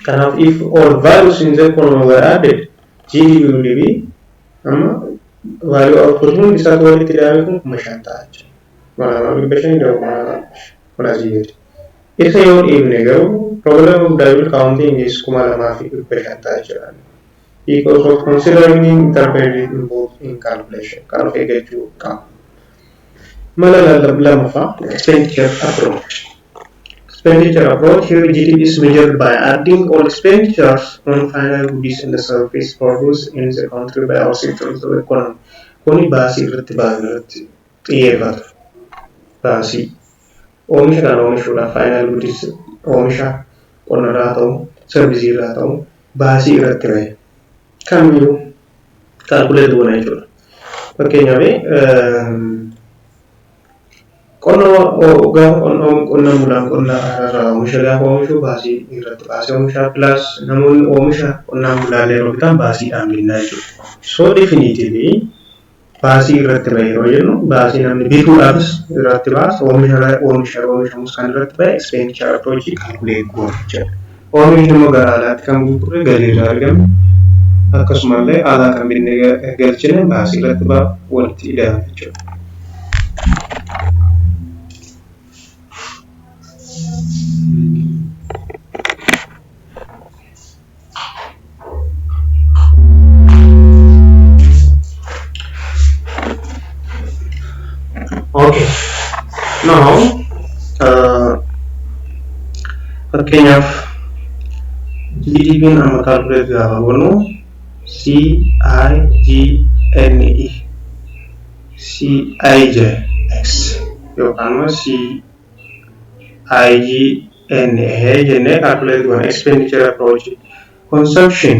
Kanaaf if all values in the economy were added, GDP will be, amma value output hundi isaatu walitti ida'ame kun 5000 ta'a jechuudha. 2500 ida'uu 2500 kun asii gadi. Isa yoo dhiibne garuu problem of double counting is 2500 ta'a jechuudha. Because of considering intermediate input in calculation kan of eeggachuu qaba. Mala lamaffaa, expenditure approach. Expenditure approach: here GDP is measured by adding all expenditures on final goods and service produced in the country by all sectors of the economy. Kuni baasii irratti ba'an irratti xiyyeeffata. Baasii oomisha kana oomishuudhaaf, final goods oomisha qonnarraa ta'u, service irraa ta'u, baasii irratti ba'e kamiyyuu calculate goona jechuudha. Fakkeenyaaf qonna gaafa qonnaan bulaan qonna irraa oomisha gaafa oomishu baasii irratti baasii oomishaa, plus namoonni oomisha qonnaan bulaalee yeroo bitan baasiidhaan binnaa jechuudha. So definitively baasii irratti ba'e yeroo jennu baasii namni bituudhaafis irratti baasa, oomisha oomisha oomishamus kan irratti ba'e expenditure approach calculate goona jechuudha. Oomishni immoo gara alaatti kan gurgurre galii irraa argame, akkasumallee alaa kan binne galchine baasii irratti ba'a walitti ida'ama jechuudha. Okay. Now, fakkeenyaaf GDP'n amma calculate gaafa goonu C I G N E C I J X yookaan immoo C I G N A jennee calculate goona expenditure approach. Consumption,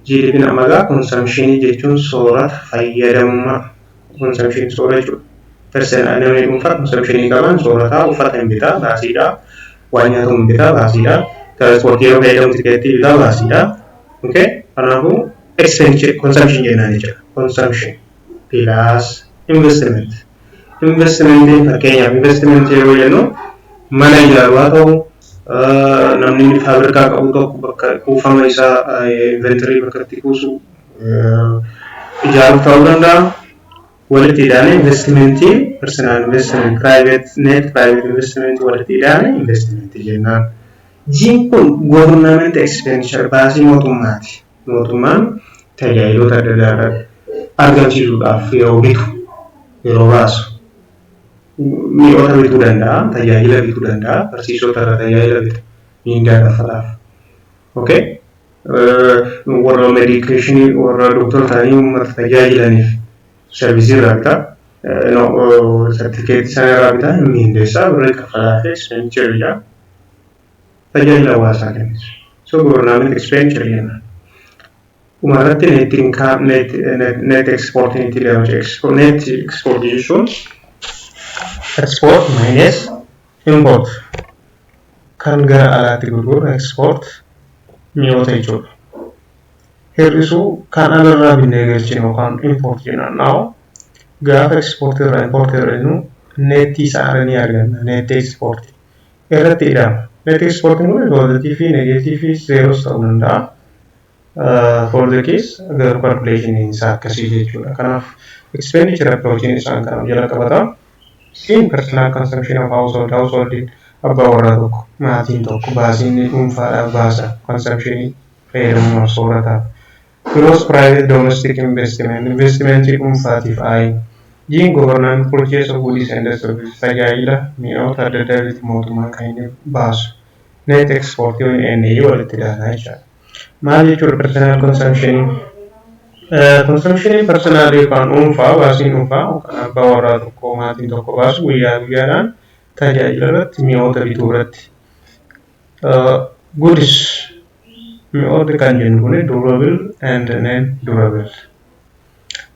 GDP'n amma egaa consumption jechuun soorata fayyadamummaa, consumption soorata jechuudha. Personal namni dhuunfaa consumption qaban soorataa, uffata hin bitaa baasiidha, waan nyaatamu hin bitaa baasiidha, tiraanspoortii yeroo fayyadamu tikeettii bitaa baasiidha. Okay, kanaafuu expenditure consumption jennaan jechuudha. Consumption plus investment. Investmentiin, fakkeenyaaf investment yeroo jennu mana ijaaruu haa ta'u, namni inni faabrikaa qabu tokko bakka kuufama isaa inventory bakka itti kuusu ijaaruuf ta'uu danda'a. Walitti hidhaane investmentii, personal investment, private net private investment walitti hidhaane investmentii jennaan. G'n kun government expenditure, baasii mootummaati. Mootummaan tajaajiloota adda addaa argamsiisuudhaaf yeroo bitu Yeroo baasu mi'oota bituu danda'a, tajaajila bituu danda'a, barsiisota irraa tajaajila bita, miindaa kaffalaaf. Okay? Warra medication, warra doktora ta'anii uummata tajaajilaniif service irraa bita. Certificate isaan irraa bita, miindeessaa, birrii kaffalaa fi expenditure jedha. Tajaajila hawaasaa kennis. So government expenditure jenna. Dhumarratti net income, net exportiin itti jedhama. Net export jechuun export minus import, kan gara alaatti gurguru export mi'oota jechuudha. Hir'isuu kan alarraa binnee galchinu yookaan import jenna. Now gaafa export irraa import hir'inu net isaa ni arganna. Net export irratti hidhama. Net exportiin kun positive, negative, zeros ta'uu danda'a. For the case garuu calculation isaa akkasii jechuudha. Kanaaf expenditure approachiin isaan kana jala qabata. In personal consumption of household, household abbaa warraa tokko, maatiin tokko baasiin dhuunfaadhaaf baasa, consumption fayyadamummaaf, soorataaf. Gross private domestic investment, investmentii dhuunfaatiif ayi. Jiin government purchase of goods and services, tajaajila mi'oota adda addaa bitu mootummaan kan inni baasu. Net export yoo inni walitti ilaalaa jechuudha. Maal jechuudha personal consumption? Consumption personal yookaan dhuunfaa, baasiin dhuunfaa yookaan abbaa warraa tokko, maatiin tokko baasu guyyaa guyyaadhaan tajaajila irratti, mi'oota bituu irratti. Goods, mi'oota kan jennu kun durable and non durable.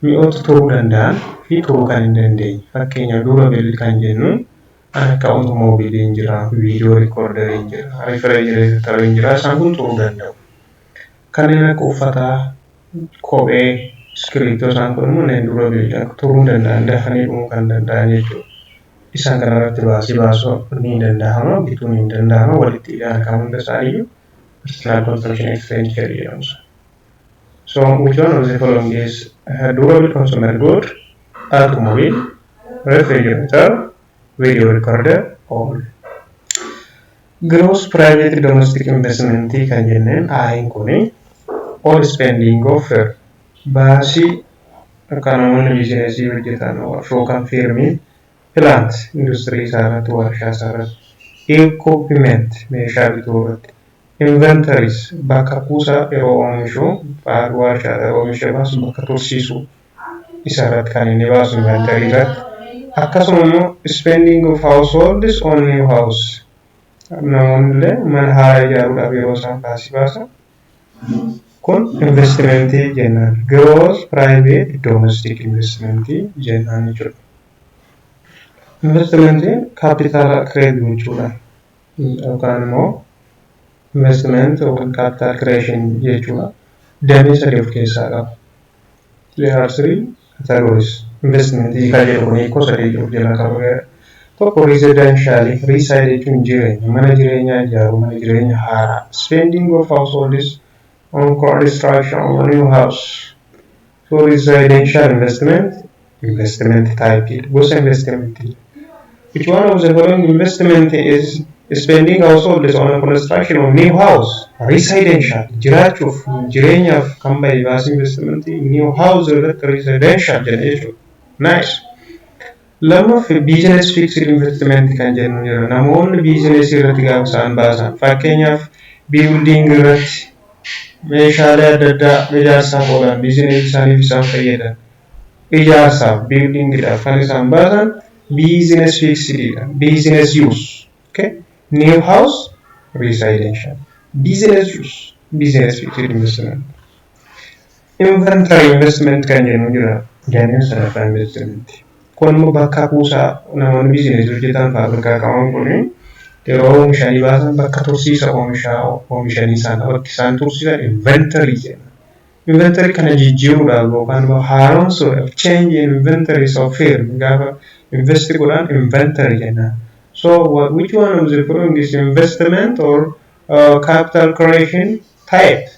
Mi'oota turuu danda'an fi turuu kan hin dandeenye. Fakkeenyaaf durable kan jennu akka automobileiin jira, video recorderiin jira, refrigeratoriin jira, isaan kun turuu danda'u. Kanneen akka uffataa, kophee, iskiriiptoo, isaan kun immoo non durable, turuu danda'an, dafanii dhumuu kan danda'an jechuudha. Isaan kanarratti baasii baasuu ni danda'ama, bituun ni danda'ama, walitti hidhaan kan hunda isaaniiyyuu personal consumption expenditure jedhamu. So which one of the following is a durable consumer good? Automobile, refrigerator, video recorder, all. Gross private domestic investment kan jenneen I'n kuni all spending of firm, baasii kan namoonni business hojjetan yookaan firmiin plant, industirii isaa irratti, warshaa isaa irratti, equipment, meeshaa bituu irratti, inventories, bakka kuusaa yeroo oomishu, warshaa yeroo oomisha baasu bakka tursiisu isa irratti kan inni baasu inventory irratti, akkasuma immoo spending of households on new house, namoonni illee mana haaraa ijaaruudhaaf yeroo isaan baasii baasan kun investmentii jennaan, gross private domestic investmentii jennaan jechuudha. Investmentiin kaapitaala create gochuudha yookaan immoo investment yookaan capital creation jechuudha. Damee sadii of keessaa qaba. There are three categories. Investmentii kan jedhu kun hiikoo sadii of jalaa qaba. Tokko residential, reside jechuun jireenya, mana jireenyaa ijaaru, mana jireenya haaraa. Spending of households on construction of new house. So residential investment, investment type, gosa investment. Which one of the following investment is spending households on construction of new house? Residential, jiraachuuf, jireenyaaf kan bahe baasii investment new house irratti residential jedha jechuudha. Nice. Lammaffaa business fixed investment kan jennu jira. Namoonni business irratti gaafa isaan baasan, fakkeenyaaf building irratti, meeshaalee adda addaa ijaarsaaf oolan, business isaaniif isaan fayyadan ijaarsaaf, buildingiidhaaf kan isaan baasan business fixedidha. Business use. Okay? New house, residential. Business use, business fixed investment. Inventory investment kan jennu jira. Jenneen sadaffaa investment. Kun immoo bakka kuusaa namoonni business hojjetan, faabrikaa qaban kuni yeroo oomishanii baasan bakka tursiisa oomishaa oomishanii sana bakki isaan tursiisan inventory jenna. Inventory kana jijjiiruudhaaf yookaan immoo haaromsuudhaaf, change in inventories of firm, gaafa invest godhan inventory jenna. So what, which one of the following is investment or capital creation type?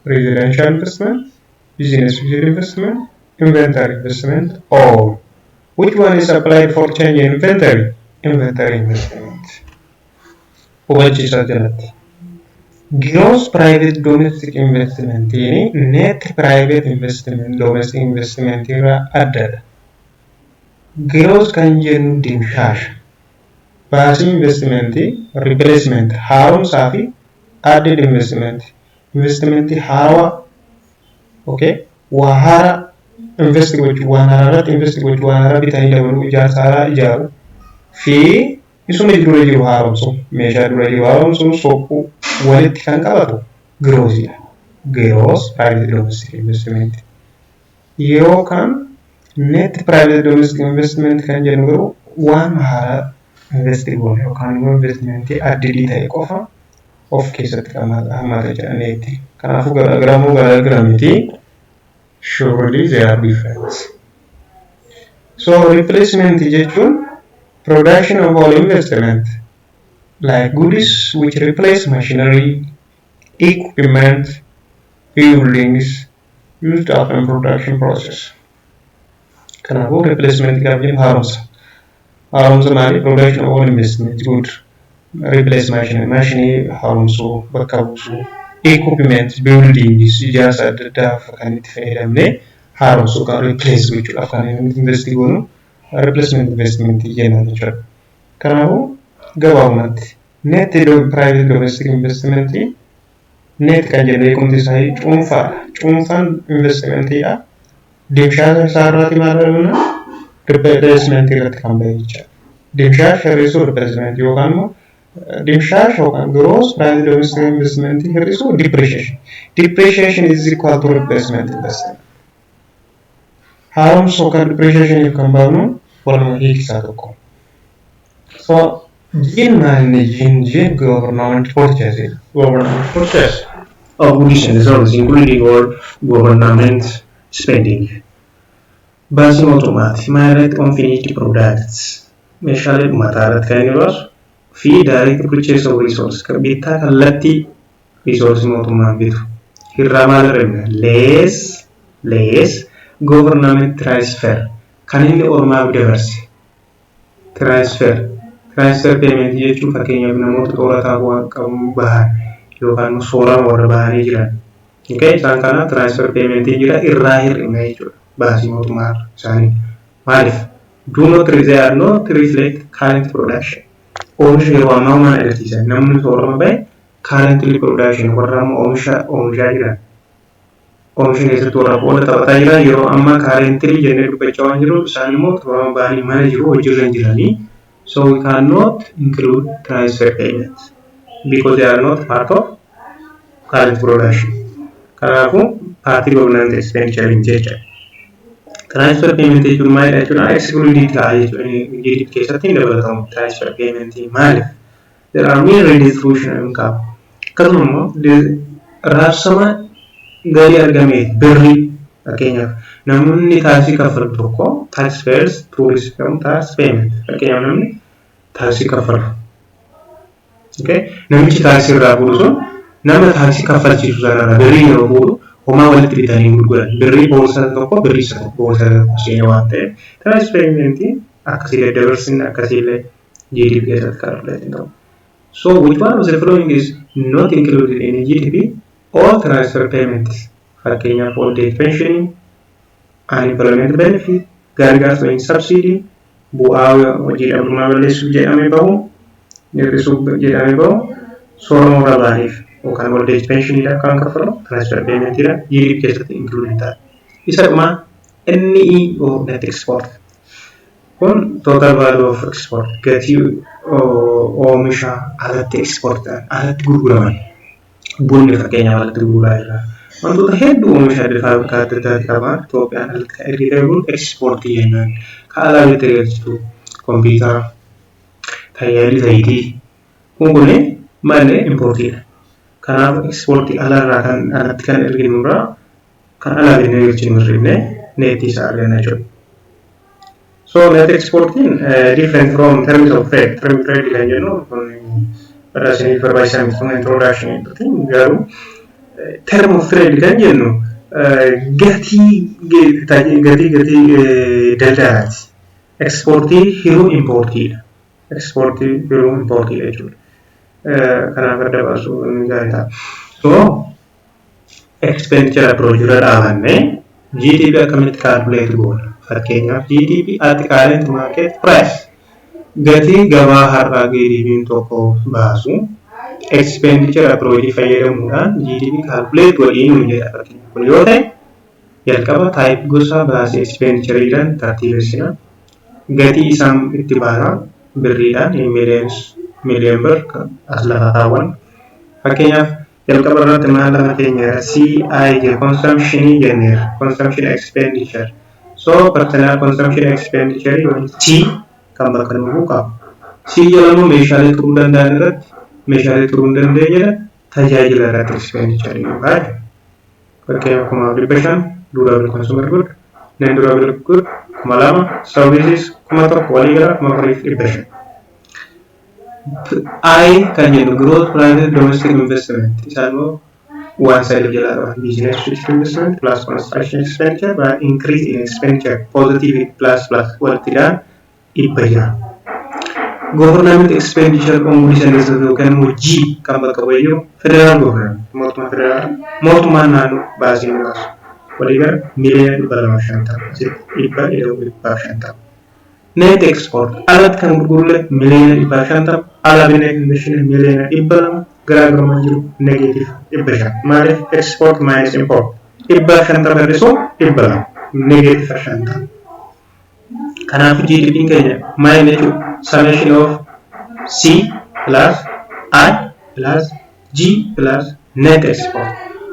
Residential investment, business investment, inventory investment, all. Which one is applied for change in inventory? Inventory investment. Hubachiisaa jalatti. Gross private domestic investment net private investment domestic investment irraa addadha. Gross kan jennu dimshaasha. Baasii investimentii, replacement, haaromsaa fi added investment. Investimentii haarawaa, okay, waa haaraa invest gochuu, waan haaraa irratti invest gochuu, waan haaraa bitanii dabaluu, ijaarsa haaraa ijaaruu fi isuma dura jiru haaromsuu, meeshaa dura jiru haaromsuu, suphuu walitti kan qabatu grossiidha. Gross private domestic investment. Yookaan net private domestic investment kan jennu garuu waan haaraa invest goone yookaan immoo investimentii added ta'e qofa of keessatti hammata jedha netti. Kanaafuu garaagaraa garaagara miti. Surely they are different. So replacement jechuun production of all investment like goods which replace machinery, equipment, buildings used up in production process. Kanaafuu replacement gaafa jennu haaromsa. Haaromsa maali? Production of all investment good. Replace machinery, maashinii haaromsuu, bakka buusuu, equipment, buildings, ijaarsa adda addaa kan itti fayyadamne haaromsuu kan replace gochuudhaaf kan invest goonu replacement investment jenna jechuudha. Kanaafuu gabaabumatti net private domestic investment, net kan jennu beekumti isaa cuunfaadha. Cuunfaan investimentiidha. Dimshaasha isaa irratti maal argina? Replacement irratti kan bahe jechuudha. Dimshaasha hir'isuu replacement yookaan immoo dimshaasha yookaan gross private domestic investment hir'isuu depreciation. Depreciation is equal to replacement investment. Haaromsa yookaan depreciation kan baafnu waluma hiikisaa tokko. So G'n maali? G'n government purchase. Government purchase of goods and services, including all government spending. Baasii mootummaati. Maal irratti? Unfinished products. Meeshaalee dhumataa irratti kan inni baasu fi direct purchase of resource, bittaa kallattii resource mootummaan bitu. Irraa maal irra? Less government transfer, kan inni ormaaf dabarse. Transfer payment jechuun fakkeenyaaf namoota xoorataa qabu bahan yookaan soorama warra bahanii jiran. Okay, isaan kana transfer payment jira, irraa hir'ina jechuudha baasii mootummaa isaanii. Maaliif? Do not, they are not reflect current production. Oomisha yeroo ammaa maal agarsiisa? Namni soorama bahe currently production, warra amma oomisha oomishaa jiran. Oomisha keessatti warra qooda taphataa jiran yeroo ammaa currently jennee dubbachaa waan jiruuf, isaan immoo soorama bahanii mana jiru, hojiirra hin jiranii. So we cannot include transfer payments because they are not part of current production. Kanaafuu part government expenditure hin jecha. Transfer payment jechuun maalidha jechuudha? Excluded ta'a jechuudha. GDP keessatti hin dabalatamu transfer payment. Maaliif? There are many redistribution income. Akkasuma immoo raabsama galii argame birrii, fakkeenyaaf namoonni taaksii kaffalu tokko, taxpayers to receive tax payment, fakkeenyaaf namni taaksii kaffalu. Okay? Namichi taaksii irraa fuudhu sun nama taaksii kaffalchiisu sanarraa birrii yeroo fuudhu homaa walitti bitanii gurguran, birrii boorsaa tokko birrii isa tokko boorsaa tokko seene waan ta'eef, transfer paymentii akkasii daddabarsin akkasiillee GDP keessatti calculate ta'u. So which one of the following is not included in GDP? All transfer payments, fakkeenyaaf old age pension, unemployment benefit, gargaarsa subsidy, bu'aa hojii dhabdummaa balleessuuf jedhamee bahu, hir'isuuf jedhamee bahu, soorama warra ba'aniif yookaan old age pensioniidhaaf kan kaffalu transfer paymentiidha, GDP keessatti include ta'a. Isa dhumaa NE or net export. Kun total value of export, gatii oomisha alatti export ta'an, alatti gurguraman. Bunni fakkeenyaaf alatti gurguraa jira. Wantoota hedduu oomisha adda faabrikaa adda addaati qaban Itoophiyaan alatti kan ergite kun ekspoortii jennaan. Kan alaa bittee galchitu kompiitara, tajaajila zayitii kun kuni malee impoortiidha. Kanaaf ekspoortii alarraa kan alatti kan erginu irraa kan alaa binnee galchinu hir'ifnee netii isaa arganna jechuudha. So net exporting different from terms of trade. Term trade kan jennu kun badhaasanii barbaachisaa miti, kun introduction garuu term of trade kan jennu gatii daldalaati. Ekspoortii hiruu impoortiidha. Ekspoortii hiruu impoortiidha jechuudha. Kanaaf adda baasuu gaarii ta'a. So expenditure approach irra dhaabannee GDP akkamitti calculate goona? Fakkeenyaaf, GDP at current market price, gatii gabaa har'aa GDP'n tokko baasu, expenditure approach fayyadamuudhaan GDP calculate godhii nuun jedha fakkeenya. Kun yoo ta'e, jalqaba type, gosa baasii expenditure jiran tartiibessina. Gatii isaan itti baasan birriidhaan, millions, million birr as lafa kaawwan. Fakkeenyaaf, jalqaba irratti maal lama keenya CI consumption jenneera. Consumption expenditure. So personal consumption expenditure yookiin C kan bakka nu bu'u qaba. C jala immoo meeshaalee turuu danda'an irratti, meeshaalee turuu hin dandeenye tajaajila irratti expenditure yookaan fakkeenyaaf 5,500 durable consumer good, non durable good 2,000, services 1,000, walii gara 4,500. I kan jennu gross private domestic investment, isaan immoo waan sadi jalaa qaban: business fixed investment plus construction expenditure by increase in expenditure, positive, plus plus walitti dhaan 600. Government expenditure on goods and services yookaan immoo G kan bakka bu'ee jiru federal government, mootummaa federaalaa, mootummaan naannoo baasii ni baasu. Walii gara 250,000,000, asitti dhibba ida'uu 150. Net export, alatti kan gurgurule 150,000,000, ala binnee kan gashine 200,000,000, garaagarummaan jiru negative 500. Maaliif? Export minus import, 150 hir'isuu 200, negative 50. Kanaafuu GDP'n keenya maal jechuudha? Summation of C plus I plus G plus net export.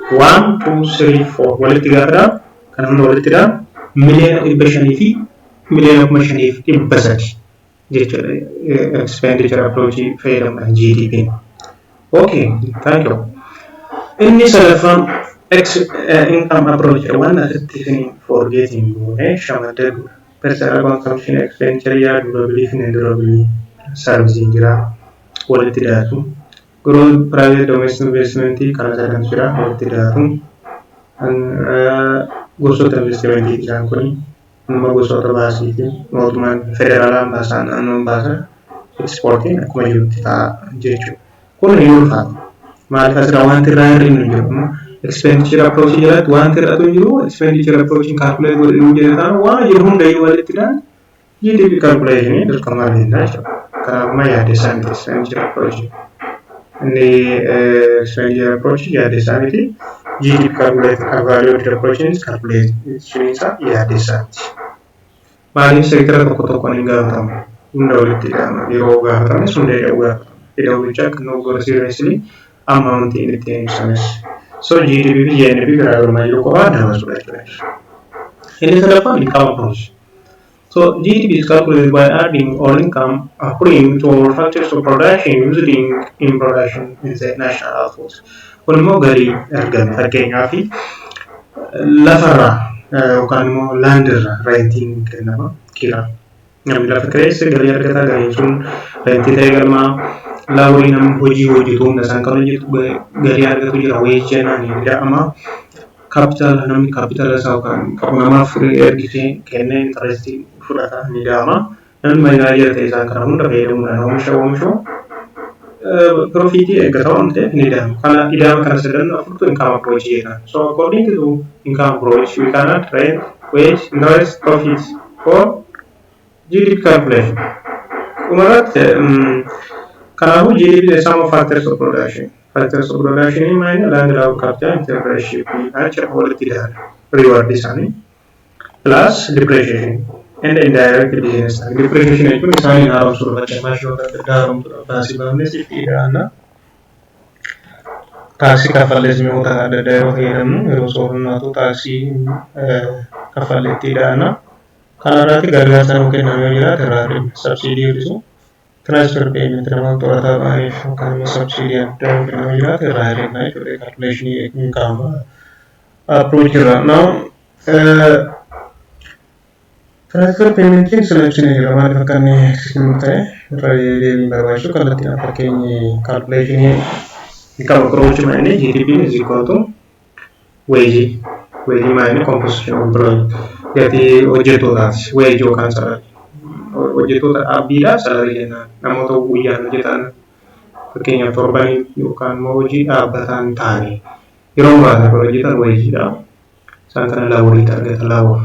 1, 2, 3, 4 walitti gaafa kan hunda walitti dha 500,000,000 fi 5,300,000 jechuudha. Expenditure approach fayyadamuudhaan GDP. Okay, thank you. Inni sadaffaan income approach. Waan asitti isin forgetting goone shamaddaduudha. Personal consumption expenditure yaa durable fi non durable service jira, walitti dhiyaatu. Gross private domestic investment kana sadan jira, walitti dhiyaatu. Gosoota investmentii isaan kun amma gosoota baasiiti. Mootummaan federaalaan baasaa, naannoon baasaa, exportiin akkuma jirutti ta'a jechuudha. Kun ni ulfaata. Maaliif? Asirraa wanti irraa hir'innu hin jiru. Expenditure approach jalatti wanti hir'atu hin jiru. Expenditure approach calculate godhuu jedhe taana waan jiru hundayyuu walitti dhaan GDP calculation dirqama argina jechuudha. Kanaafuma yaada isaa miti expenditure approach. Inni expenditure approach yaada isaa miti. GDP calculate value approach calculation isaa yaada isaa miti. Maaliif? Seektara tokko tokkoon hin gaafatamu. Hunda walitti hidhama. Yeroo gaafatames hunda hidhuu gaafatama. Hidhuu jecha kan nu gosa seriously amma wanti inni ittiin ibsames. So GDP fi GNP garaagarummaa jiru qofaa adda baasuudha jechuudha. Inni sadaffaan income approach. So GDP is calculated by adding all income accruing to all factors of production used in production in the national output. Kun immoo galii argame, fakkeenyaaf lafarraa yookaan immoo landirraa rentiin kennama, kiraa. Namni lafa kireesse galii argata, galiin sun rentii ta'ee galmaa. Laborii, namni hojii hojjetu, humna isaan kan hojjetu galii argatu jira, wage jennaan ni jedhama. Kaapitaala, namni kaapitaala isaa yookaan qabu namaaf ergisee kennee interestii fudhata, ni jedhama. Namni manager ta'e isaan kana hunda fayyadamuudhaan oomisha oomishu profitii eeggata waan ta'eef ni jedhama. Kana ida'ama kana sadan afurtu income approach jedhama. So according to income approach, we can add rent, wage, interest, profit for GDP calculation. Dhumarratti, kanaafuu GDP is the sum of factors of production. Factors of production maal? Land, labor, capital, entrepreneurship jechuudha, walitti ilaala. Reward isaanii plus depreciation and indirect business. Depreciation jechuun isaaniin haaromsuudha, fakkeenyaaf maashinoota adda addaa haaromsuudha. Baasii baafnes itti ida'anna. Taaksii kaffallees mi'oota adda addaa yeroo fayyadamnu, yeroo soorannaatu taaksii kaffallee itti ida'anna. Kana irratti gargaarsa nuu kenname yoo jiraate irraa hir'ifna. Subsidy hir'isu. Transfer payment nama xurataa ba'aniif yookaan immoo subsidy adda nuu kenname yoo jiraate irraa hir'ifna jechuudha. Calculation income approach irraa. Now, transfer paymentiin sila ibsinee jira. Maaliif akka inni nu ta'e irra deebiin barbaachisu, kallattiin fakkeenyi calculation income approach maal? GDP is equal to wage. Wage maal? Composition of employee, gatii hojjettootaati. Wage yookaan salary. Hojjettoota dhaabbiidha salary jennaan. Namoota guyyaan hojjetan, fakkeenyaaf torbanii yookaan immoo hojii dhaabbataan ta'anii yeroo muraasa kan hojjetan wageiidha. Isaan kana laboriitti argata, labor.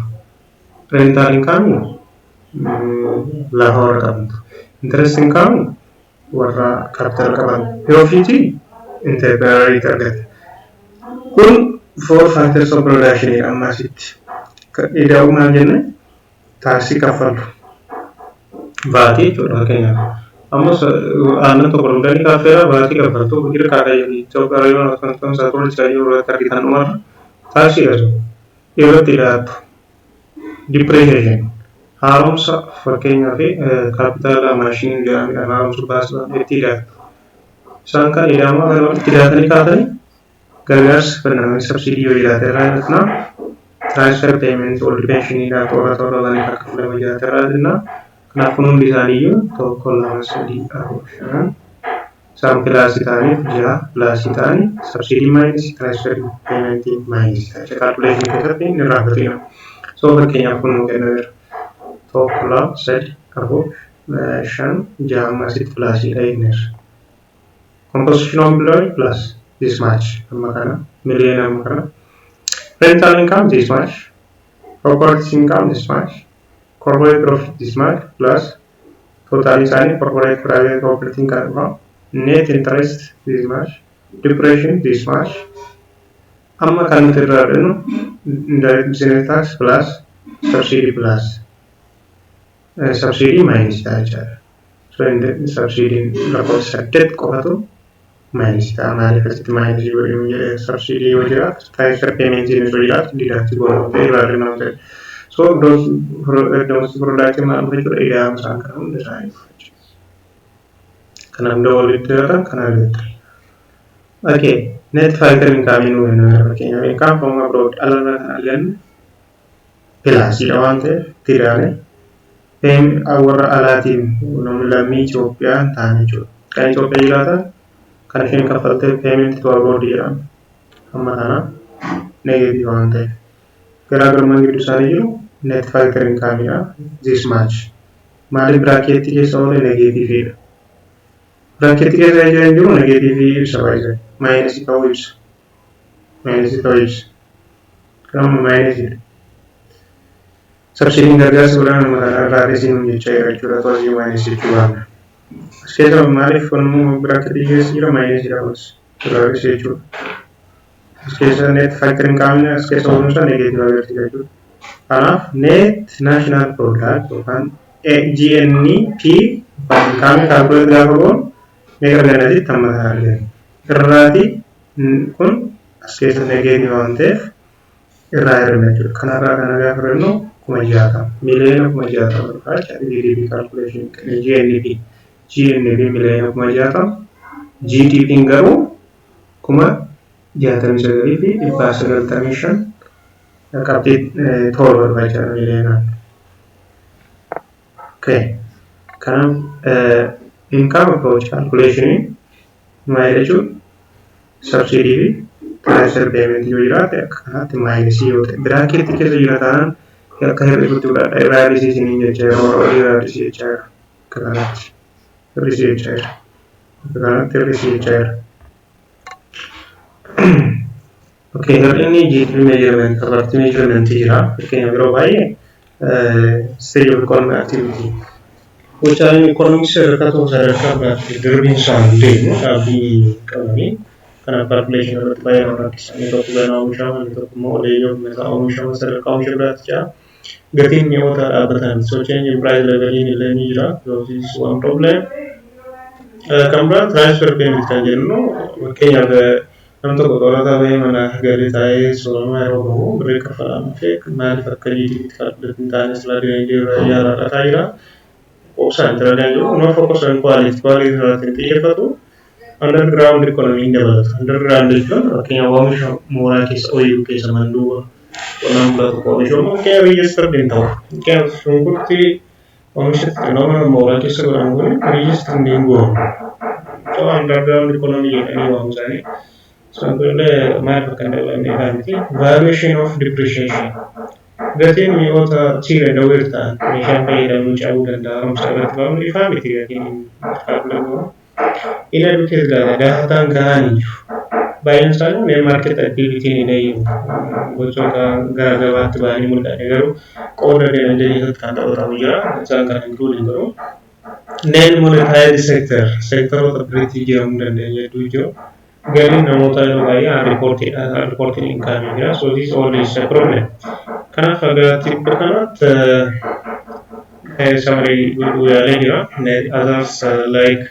Rental income lafa warra qabantu. Interest income warra capital qaban. Profitii entrepreneur argata. Kun four factors of production amma asitti. Ida'uu maal jenne? Taaksii kaffalu. VATii jechuudha fakkeenyaaf. Ammas aannan tokko dhugdanii kaaffeeraa VATii kaffaltu hirkaa qayyadii Itoophiyaa raayyoon kan saatuun isaa jiru irratti argitan dhumarra taaksiidha sun irratti hidhaattu. Depreciation haaromsa fakkeenyaaf kaapitaala maashinii jedhamedha haaromsu baasuudhaan itti hidhaattu. Isaan kan ida'amaa kan walitti hidhaatanii kaatanii gargaarsa kenname subsidy yoo jiraate irraa hir'isna. Transfer payment old pensioniidhaan toora toora akka fudhama jiraate irraa hir'isna. Kanaaf kun hundi isaaniiyyuu tokko, lama, sadii, afur, shan isaan plusii ta'aniif jaha plusii ta'anii subsidy minus transfer paymentii minus ta'a. Calculationii keessatti inni irraanfatina. So fakkeenyaaf kun nuu kennameera. Tokko, lama, sadi, afur, shan, jaha amma asitti plusiidha jenneerra. Composition of employee plus this much amma kana miliyoona amma kana. Rental income this much. Property income this much. Corporate profit this much plus total isaanii corporate private property kan dhufa. Net interest this much. Depreciation this much. Amma kan nuti irraa argannu indirect business tax plus subsidy plus subsidy minus ta'a jechaadha. So subsidy lakkoofsa saddeet qofatu minus ta'a. Maaliif asitti minus godhamu jedhee subsidy yoo jiraatu transfer payment yoo jiraatu deduct godhamu ta'e irraa arganna ta'e. So domestic product maal dhufa jechuudha ida'ama isaan kana hunda isaanii dhufa jechuudha. Kana hunda walitti jiraatan kana argatta. Okay, net factor income nuu kennameera fakkeenyaaf income from abroad alarraa kan argannu plusiidha waan ta'eef itti ilaale warra alaatiin namni lammii Itoophiyaa hin taane jechuudha. Kan Itoophiyaa jiraatan kan isheen kaffaltee payment to abroad jedhama. Amma kana negative waan ta'eef. Garaagarummaan gidduu isaanii jiru net factor income dha. This much. Maaliif bracketii keessa oole negativeidha. Bracketii keessa jiran jiru negativeii ibsa baay'ee. Minusii ta'uu ibsa. Minusii ta'uu ibsa. Kanuma minusiidha. Subsidyn gargaarsa godhan nama kana irraa hir'isiin jechaa jira jechuudha. To'asii minusii jechuu baanna. As keessa maaliif kun bracketii keessa jira minusiidha kunis. Irraa hir'isee jechuudha. As keessa net factor income as keessa ooluun negative agarsiisa jechuudha. Kanaaf net national product yookaan GNP yookaan income calculate gaafa goonu meeqa arganna amma kana arganna. Irraati kun as keessa negative waan ta'eef irraa hir'ina jechuudha. Kanarraa kana gaafa hir'innu 60,000 miliyoona 60,000 dhufa jechuudha. GDP calculation GNP GNP miliyoona 60,000 GDP garuu 69,995.7 dhufa jechuudha miliyoonaan. Okay. Kanaaf income approach calculation maal jechuun subsidy fi transfer payment yoo jiraate akka kanaatti minusii yoo ta'e bracketii keessa jira taanaan akka hir'isutti fudhadha irraa hir'isiisiniin jecha yeroo olii irraa hir'isii jechaa jira akka kanaatti hir'isii jechaa jira akka kanaatti hir'isii jechaa jira. Okay, hir'inni GDP measurement kafartii measurement jira. Fakkeenyaaf yeroo baay'ee stage of economic activity. Gochaaleen economics sadarkaa tokko sadarkaa biraatti darbiin isaan deemu dhaabbii qabanii kanaaf calculation irratti baay'ee nama rakkisa. Inni tokko ganaa oomishama, inni tokko immoo oleeyyoo oomishama sadarkaa oomisha biraatti jira. Gatiin mi'oota dhaabbatan so change in price leveliin illee ni jira. So this is one problem. Kan biraa transfer payment kan jennu fakkeenyaaf namni tokko xoorataa bahee mana galii taa'ee soorama yeroo bahu birrii kaffalamaa fi maaliif akka GDP calculate hin taane silaa dinagdee irraa ijaarrataa jira. Qubsaan jira jiru no focus on quality quality irratti hin xiyyeeffatu. Underground economy hin dabalatu. Underground jechuun fakkeenyaaf oomisha mooraa keessa ooyiruu keessa manduuba qonnaan bulaa tokko oomishu fakkeenyaaf registered hin ta'u. Fakkeenyaaf shunkurtii oomisha xixinnoo mana mooraa keessa godhamu kun registered hin goonu. So underground economy jedhanii waamu isaanii. Isaan kunillee maaliif akka hin dabalamne ifaa miti. Valuation of depreciation. Gatiin mi'oota tear and wear ta'an meeshaan fayyadamuu cabuu danda'a haaromsa irratti baafnu ifaa miti gatiin calculate goonu. Inadequate data daataan gahaan hin jiru. Baay'een isaanii non market activity ni eeyyamu. Gochoota gara gabaatti ba'anii mul'atan garuu qooda dinagdee keessatti kan taphatamu jira. Isaan kana include hin godhu. Non monetized sector, seektaroota biritti jijjiiramuu dandeenya hedduu jiru. Galiin namoota yeroo baay'ee unreported, unreported income jira. So this all is a problem. Kanaaf haga xiqqoo kanatti summary godhuu yaalee jira. Others, like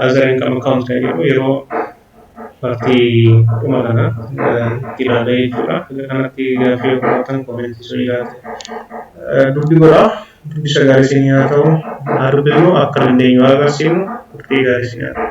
other income account kan jedhu yeroo partii dhuma kana itti ilaalee jechuudha. Kanatti gaaffii yoo qabaatan, commentii sun jiraate. Dubbi godhaa. Dubbisa gaarii isinii haa ta'u. Haa dubbifnu, akka dandeenyu haa agarsiifnu. Turtii gaarii isinii haa ta'u.